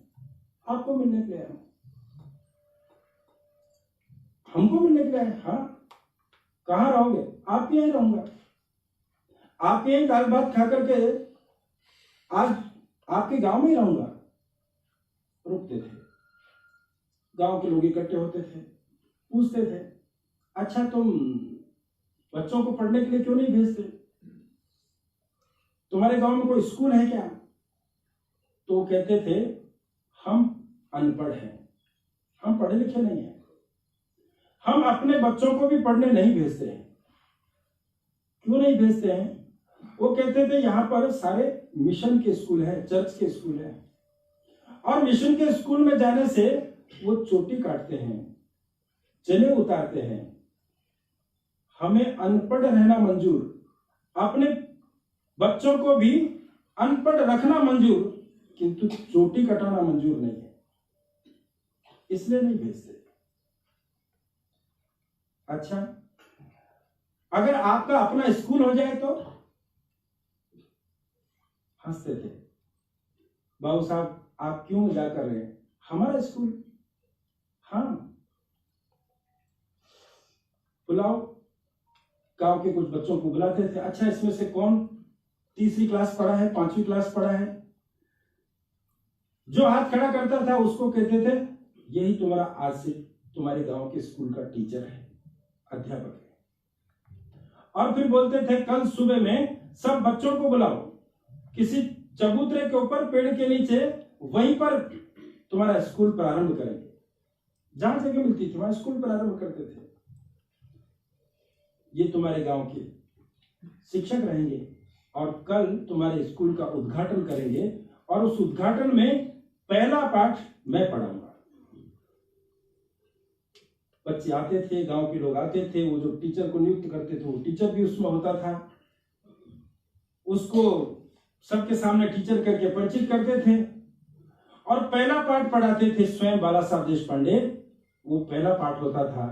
आपको मिलने के लिए आए। हमको मिलने के लिए आए? हाँ। कहाँ रहोगे? आप यहीं रहूंगा, आप यहीं दाल भात खा करके आज आपके गांव में ही रहूंगा। रुकते थे, गांव के लोग इकट्ठे होते थे, पूछते थे, अच्छा तुम बच्चों को पढ़ने के लिए क्यों नहीं भेजते? तुम्हारे गांव में कोई स्कूल है क्या? तो कहते थे, हम अनपढ़ हैं, हम पढ़े लिखे नहीं हैं, हम अपने बच्चों को भी पढ़ने नहीं भेजते हैं। क्यों नहीं भेजते हैं? वो कहते थे यहाँ पर सारे मिशन के स्कूल हैं, चर्च के स्कूल हैं, और मिशन के स्कूल में जाने से वो चोटी काटते हैं, चने उतारते हैं। हमें अनपढ़ रहना मंजूर, अपने बच्चों को भी अनपढ़ रखना मंजूर, किंतु चोटी कटाना मंजूर नहीं है, इसलिए नहीं भेजते। अच्छा, अगर आपका अपना स्कूल हो जाए तो? हंसते थे, बाबू साहब आप क्यों मजाक कर रहे हैं, हमारा स्कूल। हाँ, बुलाओ, गांव के कुछ बच्चों को बुलाते थे। अच्छा, इसमें से कौन 3री क्लास पढ़ा है, 5वीं क्लास पढ़ा है? जो हाथ खड़ा करता था उसको कहते थे यही तुम्हारा आज से तुम्हारे गांव के स्कूल का टीचर है, अध्यापक है। और फिर बोलते थे कल सुबह में सब बच्चों को बुलाओ, किसी चबूतरे के ऊपर पेड़ के नीचे, वहीं पर तुम्हारा स्कूल प्रारंभ करेंगे। जहां जगह मिलती थी वहां स्कूल प्रारंभ करते थे। ये तुम्हारे गांव के शिक्षक रहेंगे और कल तुम्हारे स्कूल का उद्घाटन करेंगे, और उस उद्घाटन में पहला पाठ मैं पढ़ाऊंगा। बच्चे आते थे, गांव के लोग आते थे, वो जो टीचर को नियुक्त करते थे वो टीचर भी उसमें होता था, उसको सबके सामने टीचर करके परिचित करते थे और पहला पाठ पढ़ाते थे स्वयं बाला साहब देशपांडे। वो पहला पाठ होता था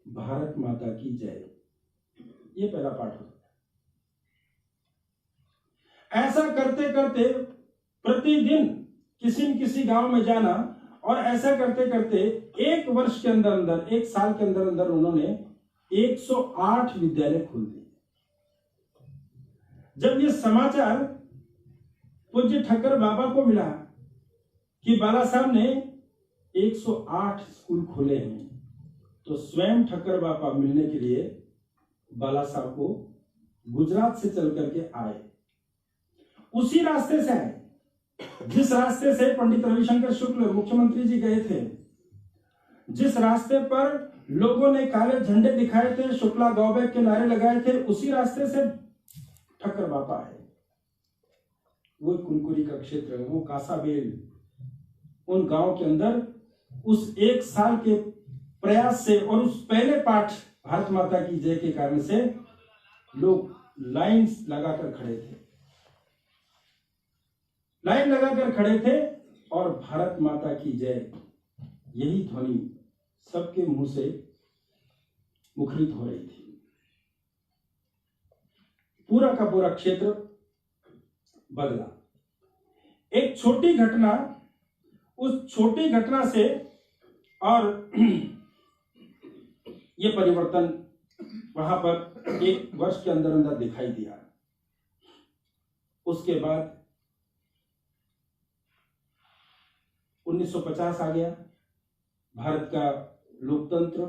भारत माता की जय, ये पहला पाठ होता था। ऐसा करते करते प्रतिदिन किसी न किसी गांव में जाना, और ऐसा करते करते एक वर्ष के अंदर अंदर, एक साल के अंदर अंदर उन्होंने 108 विद्यालय खोल दिए। जब ये समाचार पूज्य ठक्कर बाबा को मिला कि बाला साहब ने 108 स्कूल खोले हैं, तो स्वयं ठक्कर बाबा मिलने के लिए बाला साहब को गुजरात से चल करके आए। उसी रास्ते से आए जिस रास्ते से पंडित रविशंकर शुक्ल मुख्यमंत्री जी गए थे, जिस रास्ते पर लोगों ने काले झंडे दिखाए थे, शुक्ला गौबैक के नारे लगाए थे, उसी रास्ते से ठक्कर बापा आए। वो कुनकुरी का क्षेत्र, वो कासाबेल, उन गांव के अंदर उस एक साल के प्रयास से और उस पहले पाठ भारत माता की जय के कारण से लोग लाइन लगाकर खड़े थे, लाइन लगाकर खड़े थे और भारत माता की जय, यही ध्वनि सबके मुंह से मुखरित हो रही थी। पूरा का पूरा क्षेत्र बदला। एक छोटी घटना, उस छोटी घटना से और ये परिवर्तन वहां पर एक वर्ष के अंदर अंदर दिखाई दिया। उसके बाद 1950 आ गया, भारत का लोकतंत्र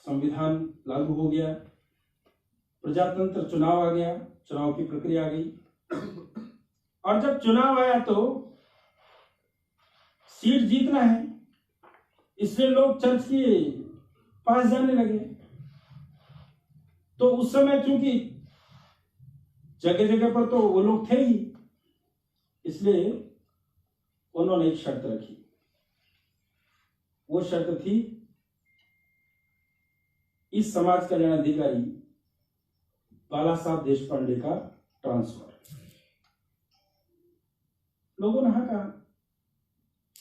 संविधान लागू हो गया, प्रजातंत्र चुनाव आ गया, चुनाव की प्रक्रिया आ गई। और जब चुनाव आया तो सीट जीतना है, इसलिए लोग चर्च के पास जाने लगे। तो उस समय चूंकि जगह जगह पर तो वो लोग थे ही, इसलिए उन्होंने एक शर्त रखी। वो शर्त थी, इस समाज कल्याण अधिकारी बाला साहब देशपांडे का ट्रांसफर। लोगों ने हाँ कहा,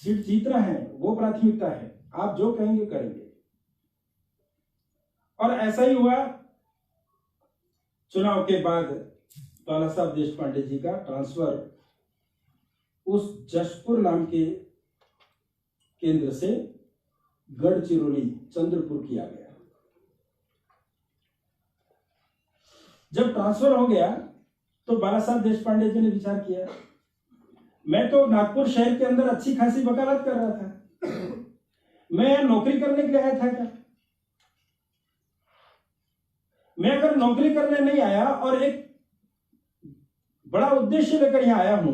सीट जीतना है वो प्राथमिकता है, आप जो कहेंगे करेंगे। और ऐसा ही हुआ। चुनाव के बाद बाला साहब देशपांडे जी का ट्रांसफर उस जशपुर नाम के केंद्र से गढ़चिरौली चंद्रपुर किया गया। जब ट्रांसफर हो गया तो बाला साहब देशपांडे जी ने विचार किया, मैं तो नागपुर शहर के अंदर अच्छी खासी वकालत कर रहा था, मैं यहां नौकरी करने के लिए आया था क्या? मैं अगर नौकरी करने नहीं आया और एक बड़ा उद्देश्य लेकर यहां आया हूं,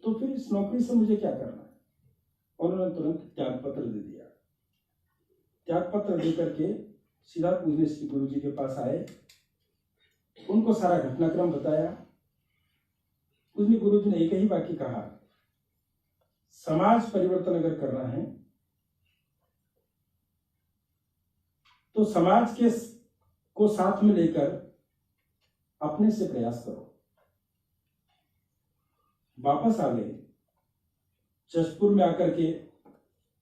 तो फिर इस नौकरी से मुझे क्या करना है? और उन्होंने तुरंत त्याग पत्र दे दिया। त्यागपत्र देकर के सीधा पूजनीय श्री गुरु जी के पास आए, उनको सारा घटनाक्रम बताया। पूजनीय गुरु जी ने एक ही वाक्य कहा, समाज परिवर्तन अगर करना है तो समाज के को साथ में लेकर अपने से प्रयास करो। वापस आ गए जसपुर में आकर के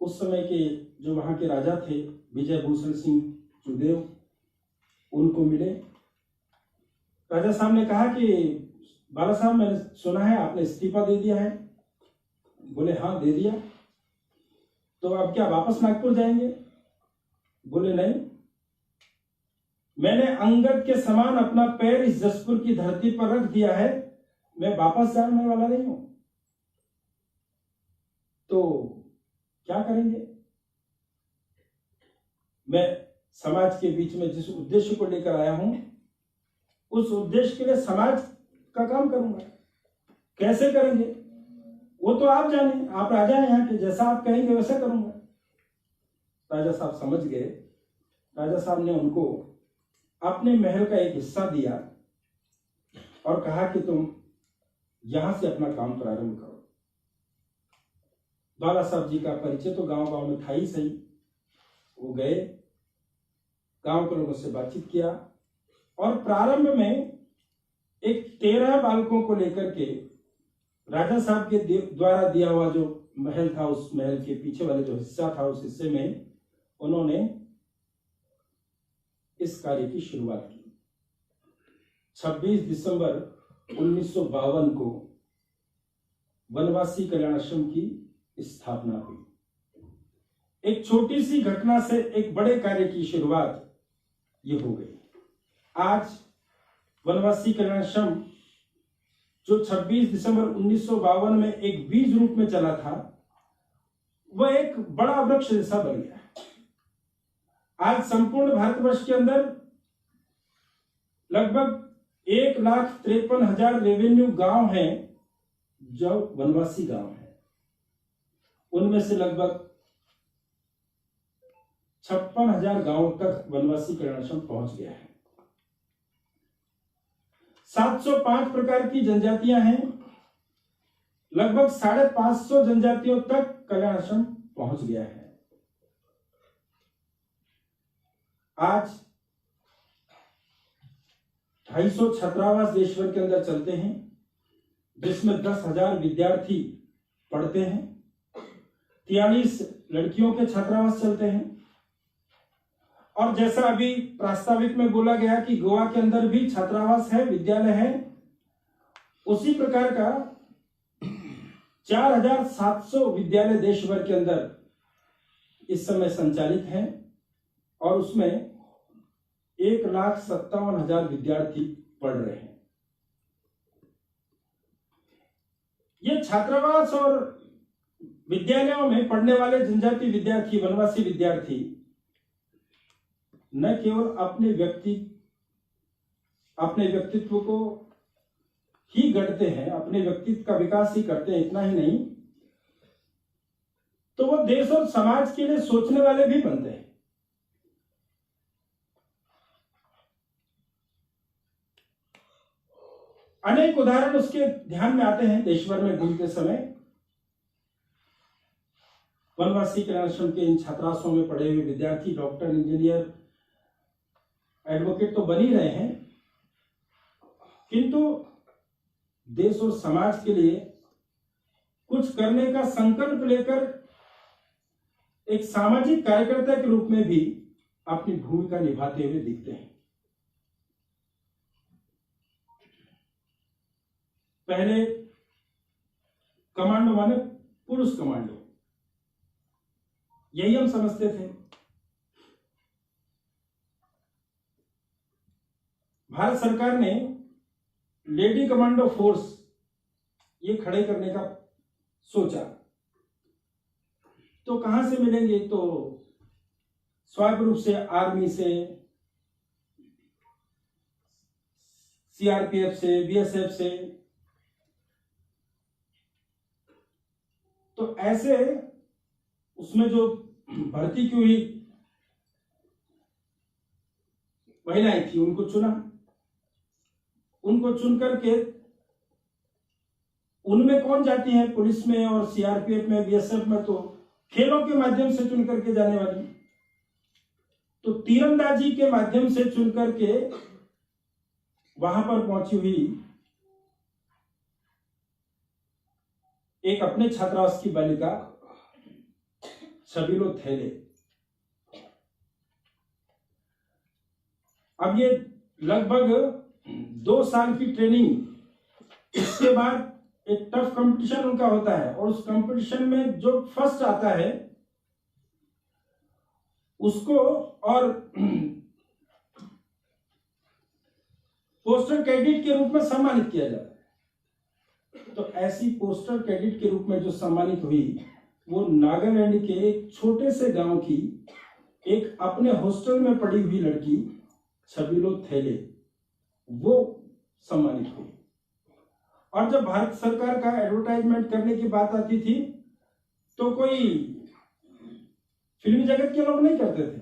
उस समय के जो वहां के राजा थे विजय भूषण सिंह जुदेव, उनको मिले। राजा साहब ने कहा कि बाला साहब मैंने सुना है आपने इस्तीफा दे दिया है। बोले हाँ दे दिया। तो अब क्या वापस नागपुर जाएंगे? बोले नहीं, मैंने अंगद के समान अपना पैर इस जसपुर की धरती पर रख दिया है, मैं वापस जाने वाला नहीं हूं। तो क्या करेंगे? मैं समाज के बीच में जिस उद्देश्य को लेकर आया हूं उस उद्देश्य के लिए समाज का काम करूंगा। कैसे करेंगे वो तो आप जाने, आप राजा हैं यहाँ के, जैसा आप कहेंगे वैसा करूंगा। राजा साहब समझ गए। राजा साहब ने उनको अपने महल का एक हिस्सा दिया और कहा कि तुम यहां से अपना काम प्रारंभ करो। बाला साहब जी का परिचय तो गांव गांव में था ही सही। वो गए, गांव के लोगों से बातचीत किया और प्रारंभ में एक 13 बालकों को लेकर के राजा साहब के द्वारा दिया हुआ जो महल था, उस महल के पीछे वाले जो हिस्सा था, उस हिस्से में उन्होंने इस कार्य की शुरुआत की। 26 दिसंबर 1952 को वनवासी कल्याण आश्रम की स्थापना हुई। एक छोटी सी घटना से एक बड़े कार्य की शुरुआत ये हो गई। आज वनवासी कल्याण आश्रम जो 26 दिसंबर 1952 में एक बीज रूप में चला था, वह एक बड़ा वृक्ष जैसा बन गया। आज संपूर्ण भारतवर्ष के अंदर लगभग 1,53,000 रेवेन्यू गांव हैं जो वनवासी गांव हैं। उनमें से लगभग 56,000 गांवों तक वनवासी कल्याण आश्रम पहुंच गया है। 705 प्रकार की जनजातियां हैं, लगभग 550 जनजातियों तक कल्याण आश्रम पहुंच गया है। आज 250 छात्रावास देश भर के अंदर चलते हैं, जिसमें 10,000 विद्यार्थी पढ़ते हैं। 43 लड़कियों के छात्रावास चलते हैं। और जैसा अभी प्रास्ताविक में बोला गया कि गोवा के अंदर भी छात्रावास है, विद्यालय है, उसी प्रकार का 4,700 विद्यालय देश भर के अंदर इस समय संचालित हैं और उसमें 1,57,000 विद्यार्थी पढ़ रहे हैं। ये छात्रावास और विद्यालयों में पढ़ने वाले जनजाति विद्यार्थी, वनवासी विद्यार्थी न केवल अपने व्यक्तित्व को ही गढ़ते हैं, अपने व्यक्तित्व का विकास ही करते हैं, इतना ही नहीं तो वो देश और समाज के लिए सोचने वाले भी बनते हैं। अनेक उदाहरण उसके ध्यान में आते हैं देश भर में घूमते समय। वनवासी कल्याण आश्रम के इन छात्रावासों में पढ़े हुए विद्यार्थी डॉक्टर, इंजीनियर, एडवोकेट तो बन ही रहे हैं, किंतु देश और समाज के लिए कुछ करने का संकल्प लेकर एक सामाजिक कार्यकर्ता के रूप में भी अपनी भूमिका निभाते हुए दिखते हैं। पहले कमांडो माने पुरुष कमांडो, यही हम समझते थे। भारत सरकार ने लेडी कमांडो फोर्स ये खड़े करने का सोचा, तो कहां से मिलेंगे? तो स्वाभाविक रूप से आर्मी से, सीआरपीएफ से, बीएसएफ से। तो ऐसे उसमें जो भर्ती की हुई महिलाएं थी उनको चुना। उनको चुन करके उनमें कौन जाती है पुलिस में और सीआरपीएफ में, बीएसएफ में, तो खेलों के माध्यम से चुन करके जाने वाली, तो तीरंदाजी के माध्यम से चुन करके वहां पर पहुंची हुई एक अपने छात्रावास की बालिका छबिलो थैले। अब ये लगभग 2 साल की ट्रेनिंग, इसके बाद एक टफ कंपटीशन उनका होता है और उस कंपटीशन में जो फर्स्ट आता है उसको और पोस्टर कैडेट के रूप में सम्मानित किया जाता है। तो ऐसी पोस्टर कैडेट के रूप में जो सम्मानित हुई वो नागालैंड के एक छोटे से गांव की एक अपने हॉस्टल में पड़ी हुई लड़की छबिलो थैले, वो सम्मानित हुई। और जब भारत सरकार का एडवर्टाइजमेंट करने की बात आती थी तो कोई फिल्मी जगत के लोग नहीं करते थे,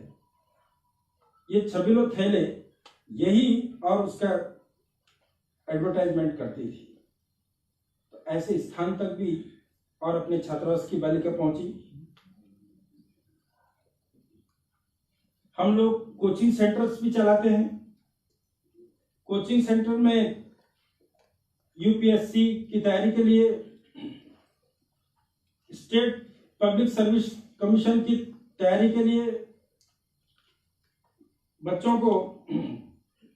ये छबिलो थैले यही और उसका एडवर्टाइजमेंट करती थी। तो ऐसे स्थान तक भी और अपने छात्रावास की बालिका पहुंची। हम लोग कोचिंग सेंटर्स भी चलाते हैं। कोचिंग सेंटर में यूपीएससी की तैयारी के लिए, स्टेट पब्लिक सर्विस कमीशन की तैयारी के लिए बच्चों को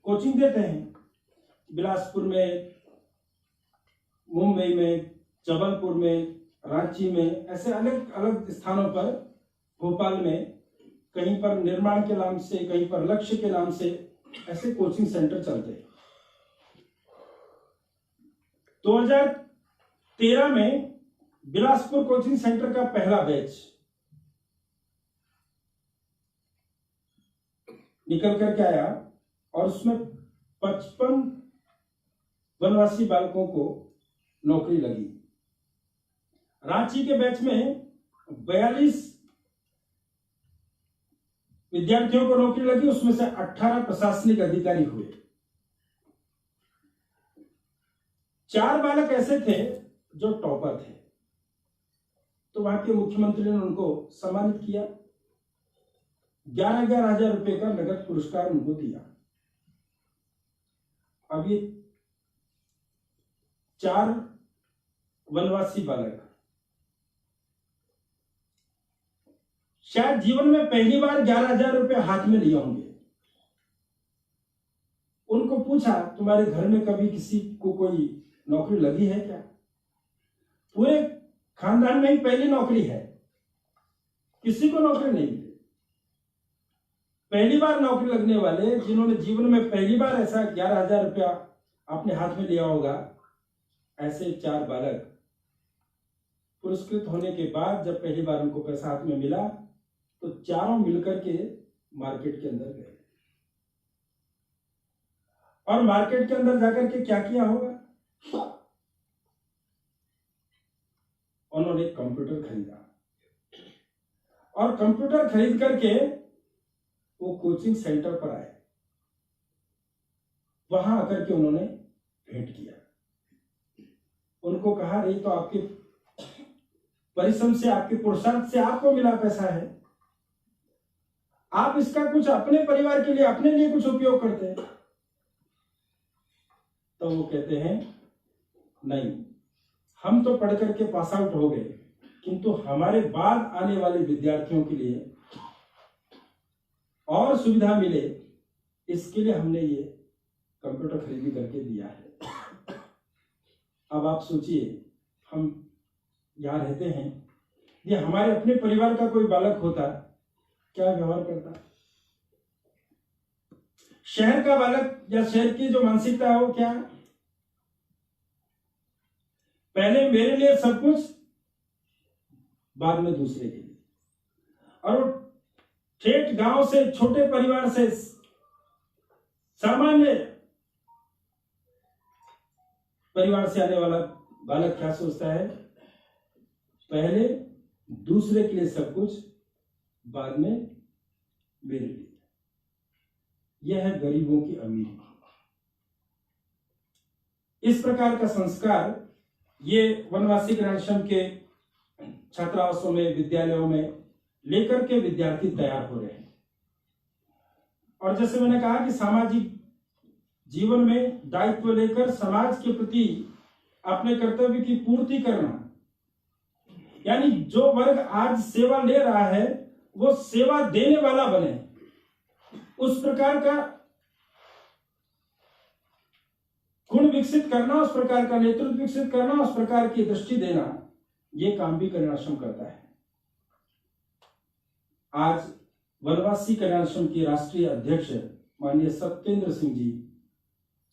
कोचिंग देते हैं। बिलासपुर में, मुंबई में, जबलपुर में, रांची में, ऐसे अलग अलग स्थानों पर, भोपाल में, कहीं पर निर्माण के नाम से, कहीं पर लक्ष्य के नाम से ऐसे कोचिंग सेंटर चलते हैं। 2013 में बिलासपुर कोचिंग सेंटर का पहला बैच निकल करके आया और उसमें 55 वनवासी बालकों को नौकरी लगी। रांची के बैच में 42 विद्यार्थियों को नौकरी लगी, उसमें से 18 प्रशासनिक अधिकारी हुए। 4 बालक ऐसे थे जो टॉपर थे, तो वहां के मुख्यमंत्री ने उनको सम्मानित किया, 11-11 हजार रुपए का नगद पुरस्कार उनको दिया। अब ये 4 वनवासी बालक शायद जीवन में पहली बार 11,000 रुपए हाथ में लिए होंगे। उनको पूछा, तुम्हारे घर में कभी किसी को कोई नौकरी लगी है क्या? पूरे खानदान में ही पहली नौकरी है, किसी को नौकरी नहीं मिली। पहली बार नौकरी लगने वाले, जिन्होंने जीवन में पहली बार ऐसा 11,000 रुपया अपने हाथ में लिया होगा, ऐसे 4 बालक पुरस्कृत होने के बाद जब पहली बार उनको पैसा हाथ में मिला तो चारों मिलकर के मार्केट के अंदर गए और मार्केट के अंदर जाकर के क्या किया होगा, उन्होंने कंप्यूटर खरीदा और कंप्यूटर खरीद करके वो कोचिंग सेंटर पर आए। वहां आकर के उन्होंने भेंट किया, उनको कहा, ये तो आपके परिश्रम से, आपके पुरुषार्थ से आपको मिला पैसा है, आप इसका कुछ अपने परिवार के लिए, अपने लिए कुछ उपयोग करते हैं। तो वो कहते हैं, नहीं, हम तो पढ़ करके पास आउट हो गए, किंतु हमारे बाद आने वाले विद्यार्थियों के लिए और सुविधा मिले, इसके लिए हमने ये कंप्यूटर खरीदी करके दिया है। अब आप सोचिए, हम यहाँ रहते हैं, ये हमारे अपने परिवार का कोई बालक होता, क्या व्यवहार करता? शहर का बालक या शहर की जो मानसिकता है वो क्या? पहले मेरे लिए सब कुछ, बाद में दूसरे के लिए। और वो ठेठ गांव से, छोटे परिवार से, सामान्य परिवार से आने वाला बालक क्या सोचता है? पहले दूसरे के लिए सब कुछ, बाद में मेरे लिए। यह है गरीबों की अमीरी। इस प्रकार का संस्कार ये वनवासी कल्याणाश्रम के छात्रावासों में, विद्यालयों में लेकर के विद्यार्थी तैयार हो रहे हैं। और जैसे मैंने कहा कि सामाजिक जीवन में दायित्व लेकर समाज के प्रति अपने कर्तव्य की पूर्ति करना, यानी जो वर्ग आज सेवा ले रहा है वो सेवा देने वाला बने, उस प्रकार का गुण विकसित करना, उस प्रकार का नेतृत्व विकसित करना, उस प्रकार की दृष्टि देना, ये काम भी कल्याणाश्रम करता है। आज वनवासी कल्याणाश्रम के राष्ट्रीय अध्यक्ष माननीय सत्येंद्र सिंह जी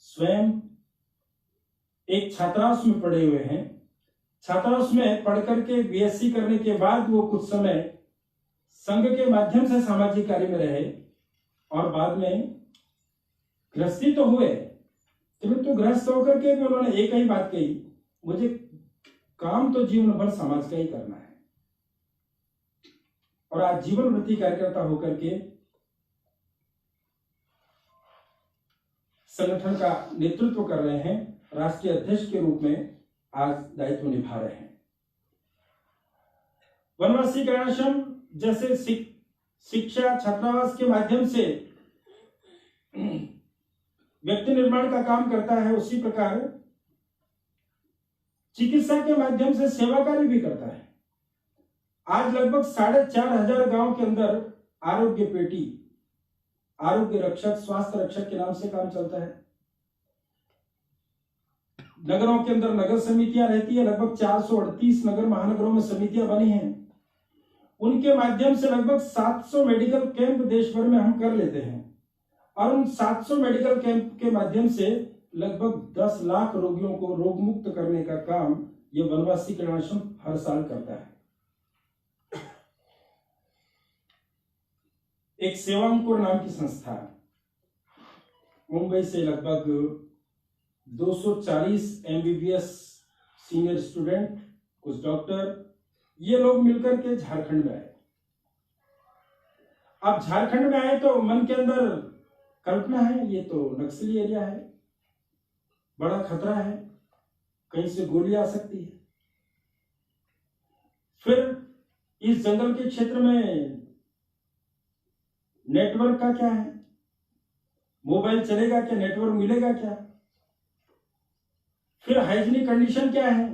स्वयं एक छात्रावास में पढ़े हुए हैं। छात्रावास में पढ़ करके बीएससी करने के बाद वो कुछ समय संघ के माध्यम से सामाजिक कार्य में रहे और बाद में गृहस्थी तो हुए, किंतु गृहस्थ होकर के भी उन्होंने एक ही बात कही, मुझे काम तो जीवन भर समाज का ही करना है। और आज जीवन वृत्ति कार्यकर्ता होकर के संगठन का नेतृत्व कर रहे हैं, राष्ट्रीय अध्यक्ष के रूप में आज दायित्व निभा रहे हैं। वनवासी कल्याणाश्रम जैसे शिक्षा छात्रावास के माध्यम से व्यक्ति निर्माण का काम करता है, उसी प्रकार चिकित्सा के माध्यम से सेवा कार्य भी करता है। आज लगभग 4,500 गांव के अंदर आरोग्य पेटी, आरोग्य रक्षक, स्वास्थ्य रक्षक के नाम से काम चलता है। नगरों के अंदर नगर समितियां रहती है, लगभग 438 नगर महानगरों में समितियां बनी हैं। उनके माध्यम से लगभग 700 मेडिकल कैंप देश भर में हम कर लेते हैं और उन 700 मेडिकल कैंप के माध्यम से लगभग 10 लाख रोगियों को रोग मुक्त करने का काम ये वनवासी कल्याणाश्रम हर साल करता है। एक सेवांकुर नाम की संस्था मुंबई से लगभग 240 एमबीबीएस सीनियर स्टूडेंट, कुछ डॉक्टर, ये लोग मिलकर के झारखंड में आए। अब झारखंड में आए तो मन के अंदर कल्पना है ये तो नक्सली एरिया है, बड़ा खतरा है, कहीं से गोली आ सकती है। फिर इस जंगल के क्षेत्र में नेटवर्क का क्या है, मोबाइल चलेगा क्या, नेटवर्क मिलेगा क्या, फिर हाइजीनिक कंडीशन क्या है,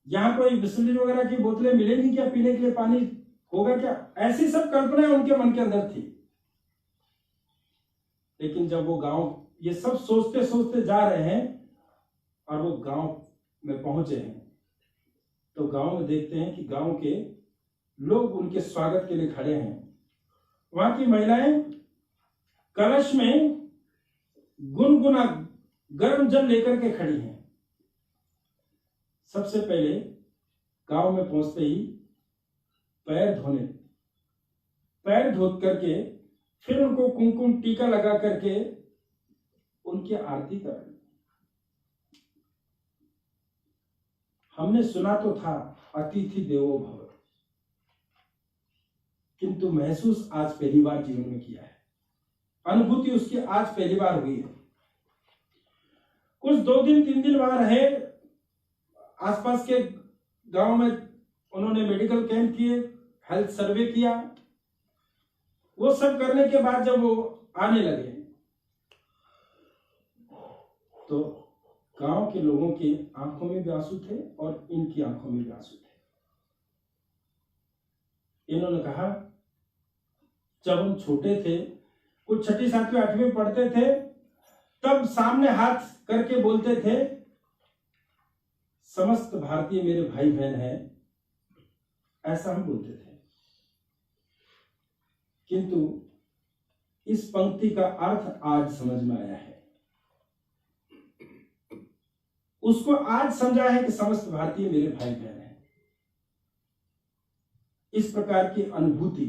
यहां कोई बिस्लरी वगैरह की बोतलें मिलेंगी क्या, पीने के लिए पानी होगा क्या, ऐसी सब कल्पनाएं उनके मन के अंदर थी। लेकिन जब वो गांव ये सब सोचते सोचते जा रहे हैं और वो गांव में पहुंचे हैं तो गांव में देखते हैं कि गांव के लोग उनके स्वागत के लिए खड़े हैं। वहां की महिलाएं कलश में गुनगुना गर्म जल लेकर के खड़ी हैं। सबसे पहले गांव में पहुंचते ही पैर धो करके फिर उनको कुमकुम टीका लगा करके उनकी आरती कराई। हमने सुना तो था अतिथि देवो भव, किंतु महसूस आज पहली बार जीवन में किया है, अनुभूति उसकी आज पहली बार हुई है। कुछ 2 दिन 3 दिन वहां रहे, आसपास के गांव में उन्होंने मेडिकल कैंप किए, हेल्थ सर्वे किया। वो सब करने के बाद जब वो आने लगे तो गांव के लोगों की आंखों में भी आंसू थे और इनकी आंखों में भी आंसू थे। इन्होंने कहा जब हम छोटे थे, कुछ 6वीं 7वीं 8वीं पढ़ते थे, तब सामने हाथ करके बोलते थे समस्त भारतीय मेरे भाई बहन हैं, ऐसा हम बोलते थे। किंतु इस पंक्ति का अर्थ आज समझ में आया है, उसको आज समझा है कि समस्त भारतीय मेरे भाई बहन हैं। इस प्रकार की अनुभूति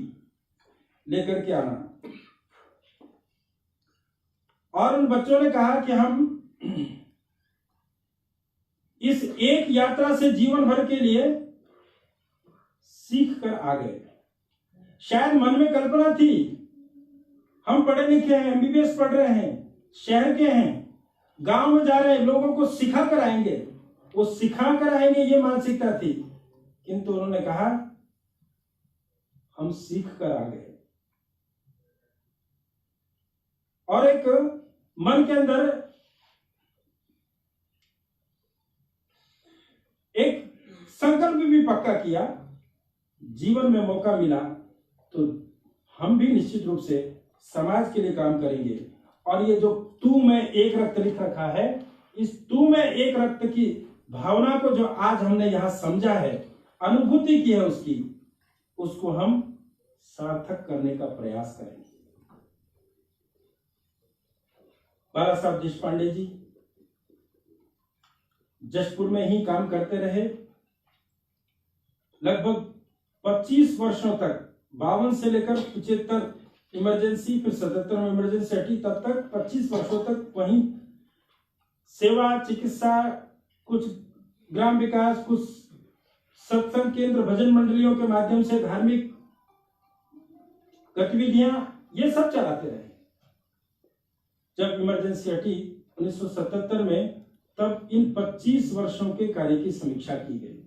लेकर के आना। और उन बच्चों ने कहा कि हम इस एक यात्रा से जीवन भर के लिए सीख कर आ गए। शायद मन में कल्पना थी हम पढ़े लिखे हैं, एमबीबीएस पढ़ रहे हैं, शहर के हैं, गांव में जा रहे हैं, लोगों को सिखा कर आएंगे, वो सिखा कर आएंगे, ये मानसिकता थी। किंतु उन्होंने कहा हम सीख कर आ गए। और एक मन के अंदर एक संकल्प भी पक्का किया, जीवन में मौका मिला तो हम भी निश्चित रूप से समाज के लिए काम करेंगे। और ये जो तू में एक रक्त लिख रखा है, इस तू में एक रक्त की भावना को जो आज हमने यहां समझा है, अनुभूति की है उसकी, उसको हम सार्थक करने का प्रयास करेंगे। बाला साहब देशपांडे जी जशपुर में ही काम करते रहे। लगभग 25 वर्षों तक, 52 से लेकर 75 इमरजेंसी, फिर 77 में इमरजेंसी हटी, तब तक 25 वर्षों तक वहीं सेवा, चिकित्सा, कुछ ग्राम विकास, कुछ सत्संग केंद्र, भजन मंडलियों के माध्यम से धार्मिक गतिविधियां, ये सब चलाते रहे। जब इमरजेंसी हटी 1977 में, तब इन 25 वर्षों के कार्य की समीक्षा की गई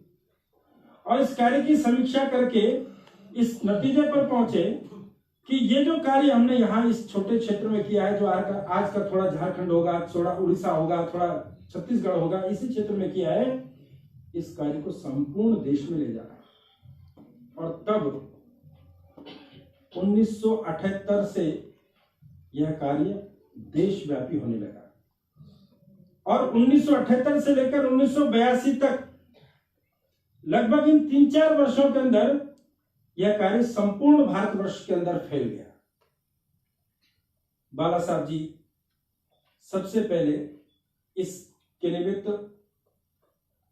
और इस कार्य की समीक्षा करके इस नतीजे पर पहुंचे कि ये जो कार्य हमने यहाँ इस छोटे क्षेत्र में किया है, जो आज का थोड़ा झारखंड होगा, थोड़ा उड़ीसा होगा, थोड़ा छत्तीसगढ़ होगा, इसी क्षेत्र में किया है, इस कार्य को संपूर्ण देश में ले जाना है। और तब 1978 से यह कार्य देशव्यापी होने लगा और 1978 से लेकर 1982 तक लगभग इन 3-4 वर्षों के अंदर यह कार्य संपूर्ण भारतवर्ष के अंदर फैल गया। बाला साहब जी सबसे पहले इसके निमित्त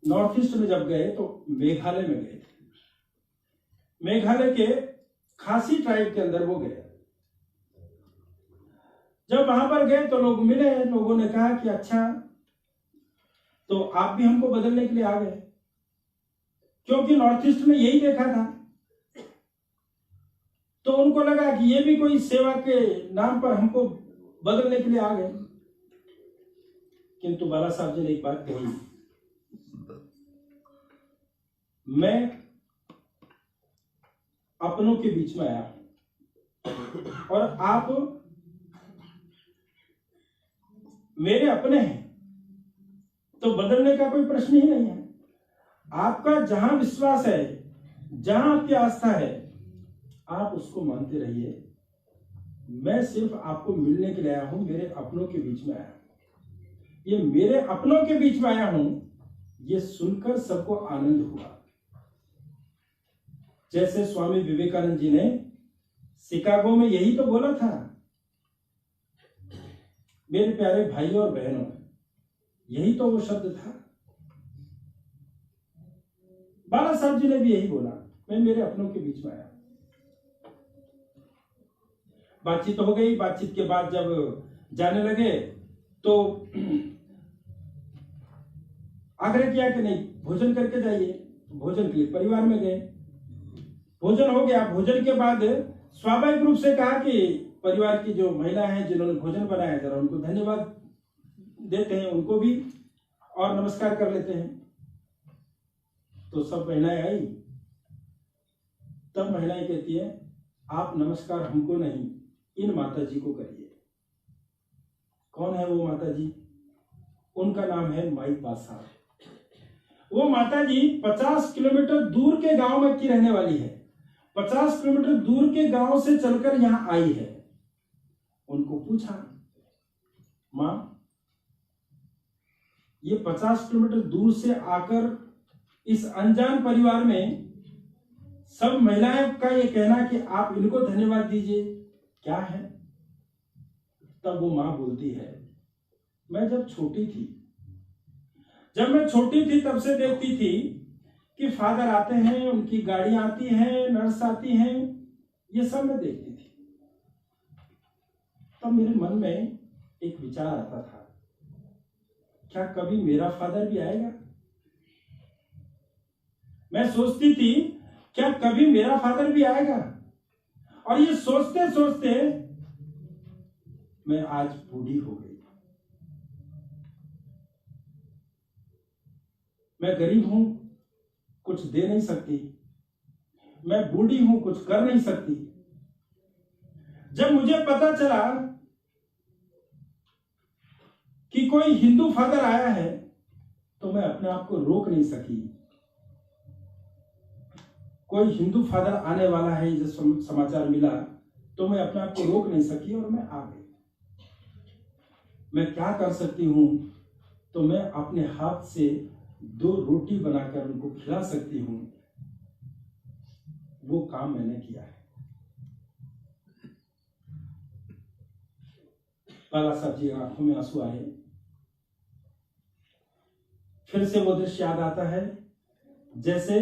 नॉर्थ ईस्ट में जब गए तो मेघालय में गए थे। मेघालय के खासी ट्राइब के अंदर वो गए। जब वहां पर गए तो लोग मिले, लोगों ने कहा कि अच्छा तो आप भी हमको बदलने के लिए आ गए, क्योंकि नॉर्थ ईस्ट में यही देखा था। तो उनको लगा कि ये भी कोई सेवा के नाम पर हमको बदलने के लिए आ गए। किंतु बाला साहब जी ने एक बात कही, मैं अपनों के बीच में आया और आप मेरे अपने हैं, तो बदलने का कोई प्रश्न ही नहीं है। आपका जहां विश्वास है, जहां आपकी आस्था है, आप उसको मानते रहिए। मैं सिर्फ आपको मिलने के लिए आया हूं, मेरे अपनों के बीच में आया हूं। ये मेरे अपनों के बीच में आया हूं, ये सुनकर सबको आनंद हुआ। जैसे स्वामी विवेकानंद जी ने शिकागो में यही तो बोला था, मेरे प्यारे भाइयों और बहनों, यही तो वो शब्द था। बाला साहब जी ने भी यही बोला, मैं मेरे अपनों के बीच में आया। बातचीत हो गई। बातचीत के बाद जब जाने लगे तो आग्रह किया कि नहीं, भोजन करके जाइए। भोजन के लिए परिवार में गए, भोजन हो गया। भोजन के बाद स्वाभाविक रूप से कहा कि परिवार की जो महिला हैं जिन्होंने भोजन बनाया, जरा उनको धन्यवाद देते हैं, उनको भी और नमस्कार कर लेते हैं। तो सब महिलाएं आई, तब महिलाएं कहती है आप नमस्कार हमको नहीं, इन माता जी को करिए। कौन है वो माता जी? उनका नाम है माई पासा। वो माता जी 50 किलोमीटर दूर के गांव में की रहने वाली है। 50 किलोमीटर दूर के गांव से चलकर यहां आई है। उनको पूछा, मां ये 50 किलोमीटर दूर से आकर इस अनजान परिवार में सब महिलाएं का ये कहना कि आप इनको धन्यवाद दीजिए, क्या है? तब वो मां बोलती है, मैं जब छोटी थी, जब मैं छोटी थी तब से देखती थी कि फादर आते हैं, उनकी गाड़ी आती है, नर्स आती हैं, ये सब मैं देखती थी। तब मेरे मन में एक विचार आता था, क्या कभी मेरा फादर भी आएगा? मैं सोचती थी क्या कभी मेरा फादर भी आएगा? और ये सोचते सोचते मैं आज बूढ़ी हो गई, मैं गरीब हूं, कुछ दे नहीं सकती, मैं बूढ़ी हूं, कुछ कर नहीं सकती। जब मुझे पता चला कि कोई हिंदू फादर आया है तो मैं अपने आप को रोक नहीं सकी। कोई हिंदू फादर आने वाला है जब समाचार मिला तो मैं अपने आप को रोक नहीं सकी और मैं आ गई। मैं क्या कर सकती हूं? तो मैं अपने हाथ से 2 रोटी बनाकर उनको खिला सकती हूं, वो काम मैंने किया है। बाला साहब जी आंखों में आंसू आए। फिर से वो दृश्य याद आता है जैसे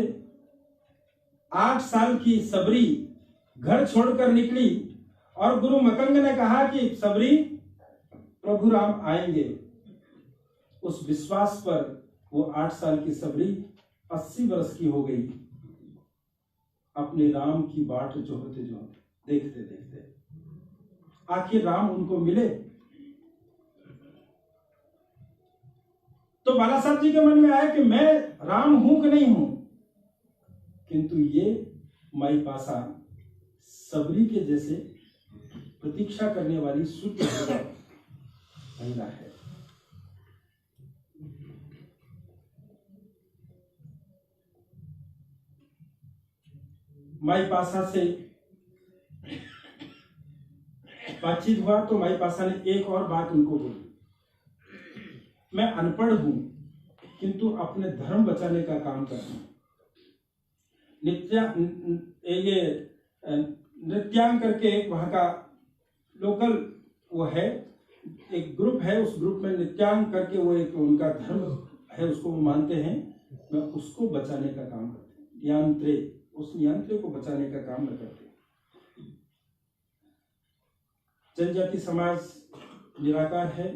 8 साल की सबरी घर छोड़कर निकली और गुरु मतंग ने कहा कि सबरी प्रभु राम आएंगे। उस विश्वास पर वो 8 साल की सबरी 80 वर्ष की हो गई, अपने राम की बाट जोहते जोहते, देखते देखते आखिर राम उनको मिले। तो बाला साहब जी के मन में आया कि मैं राम हूं कि नहीं हूं, किंतु ये माई पासा सबरी के जैसे प्रतीक्षा करने वाली शुद्ध महिला है। माई पासा से बातचीत हुआ तो माई पासा ने एक और बात उनको बोली, मैं अनपढ़ हूं किंतु अपने धर्म बचाने का काम करता हूं। नृत्यांग करके एक वहां का लोकल वो है, एक ग्रुप है, उस ग्रुप में नृत्यांग करके वो एक उनका धर्म है, उसको वो मानते हैं, मैं उसको बचाने का काम करती हूँ। यांत्रे, उस यांत्रे को बचाने का काम मैं करती हूँ। जनजाति समाज निराकार है,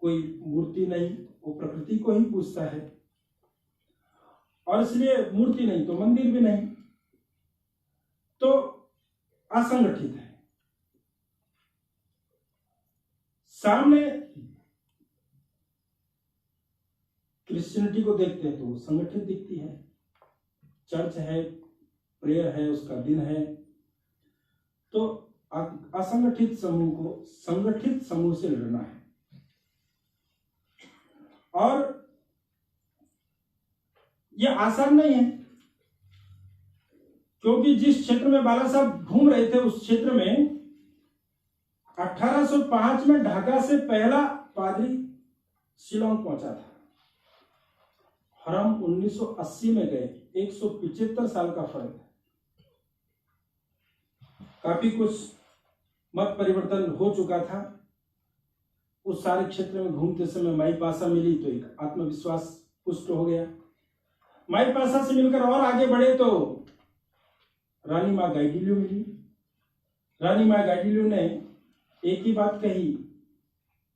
कोई मूर्ति नहीं, वो प्रकृति को ही पूजता है और इसलिए मूर्ति नहीं तो मंदिर भी नहीं, तो असंगठित है। सामने क्रिश्चियनिटी को देखते हैं तो वो संगठित दिखती है, चर्च है, प्रेयर है, उसका दिन है। तो असंगठित समूह को संगठित समूह से लड़ना है और यह आसान नहीं है, क्योंकि जिस क्षेत्र में बाला साहब घूम रहे थे उस क्षेत्र में 1805 में ढाका से पहला पादरी शिलोंग पहुंचा था और हम 1980 में गए, 175 साल का फर्क है। काफी कुछ मत परिवर्तन हो चुका था। उस सारे क्षेत्र में घूमते समय माई पासा मिली तो एक आत्मविश्वास पुष्ट हो गया। माई पासा से मिलकर और आगे बढ़े तो रानी माँ गाइडिल्यू मिली। रानी माँ गाइडिल्यू ने एक ही बात कही,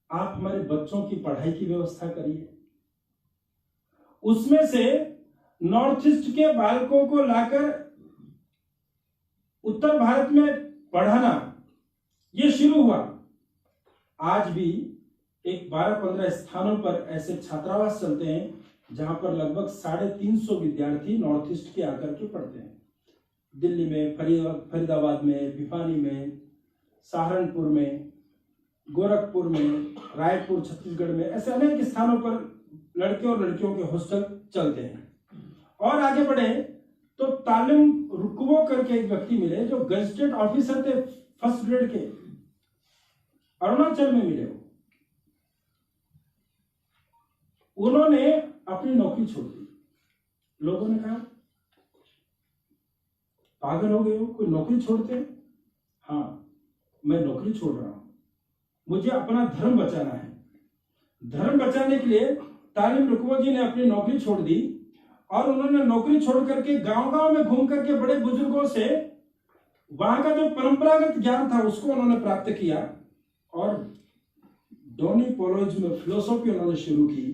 आप हमारे बच्चों की पढ़ाई की व्यवस्था करिए। उसमें से नॉर्थ ईस्ट के बालकों को लाकर उत्तर भारत में पढ़ाना यह शुरू हुआ। आज भी एक 12-15 स्थानों पर ऐसे छात्रावास चलते हैं जहां पर लगभग 350 विद्यार्थी नॉर्थ ईस्ट के आकर के पढ़ते हैं। दिल्ली में, फरीदाबाद में, भिवानी में, सहारनपुर में, गोरखपुर में, रायपुर छत्तीसगढ़ में, ऐसे अनेक स्थानों पर लड़के और लड़कियों के हॉस्टल चलते हैं। और आगे बढ़े तो तालिम रुकवो करके एक व्यक्ति मिले जो गजेटेड ऑफिसर थे फर्स्ट ग्रेड के, अरुणाचल में मिले वो। उन्होंने अपनी नौकरी छोड़ दी। लोगों ने कहा पागल हो गए हो, कोई नौकरी छोड़ते? हाँ, मैं नौकरी छोड़ रहा हूं, मुझे अपना धर्म बचाना है। धर्म बचाने के लिए तालिम रुकवो जी ने अपनी नौकरी छोड़ दी और उन्होंने नौकरी छोड़ करके गांव-गांव में घूम करके बड़े बुजुर्गों से वहां का जो परंपरागत ज्ञान था उसको उन्होंने प्राप्त किया और डोनी पोलोज में फिलोसॉफी उन्होंने शुरू की।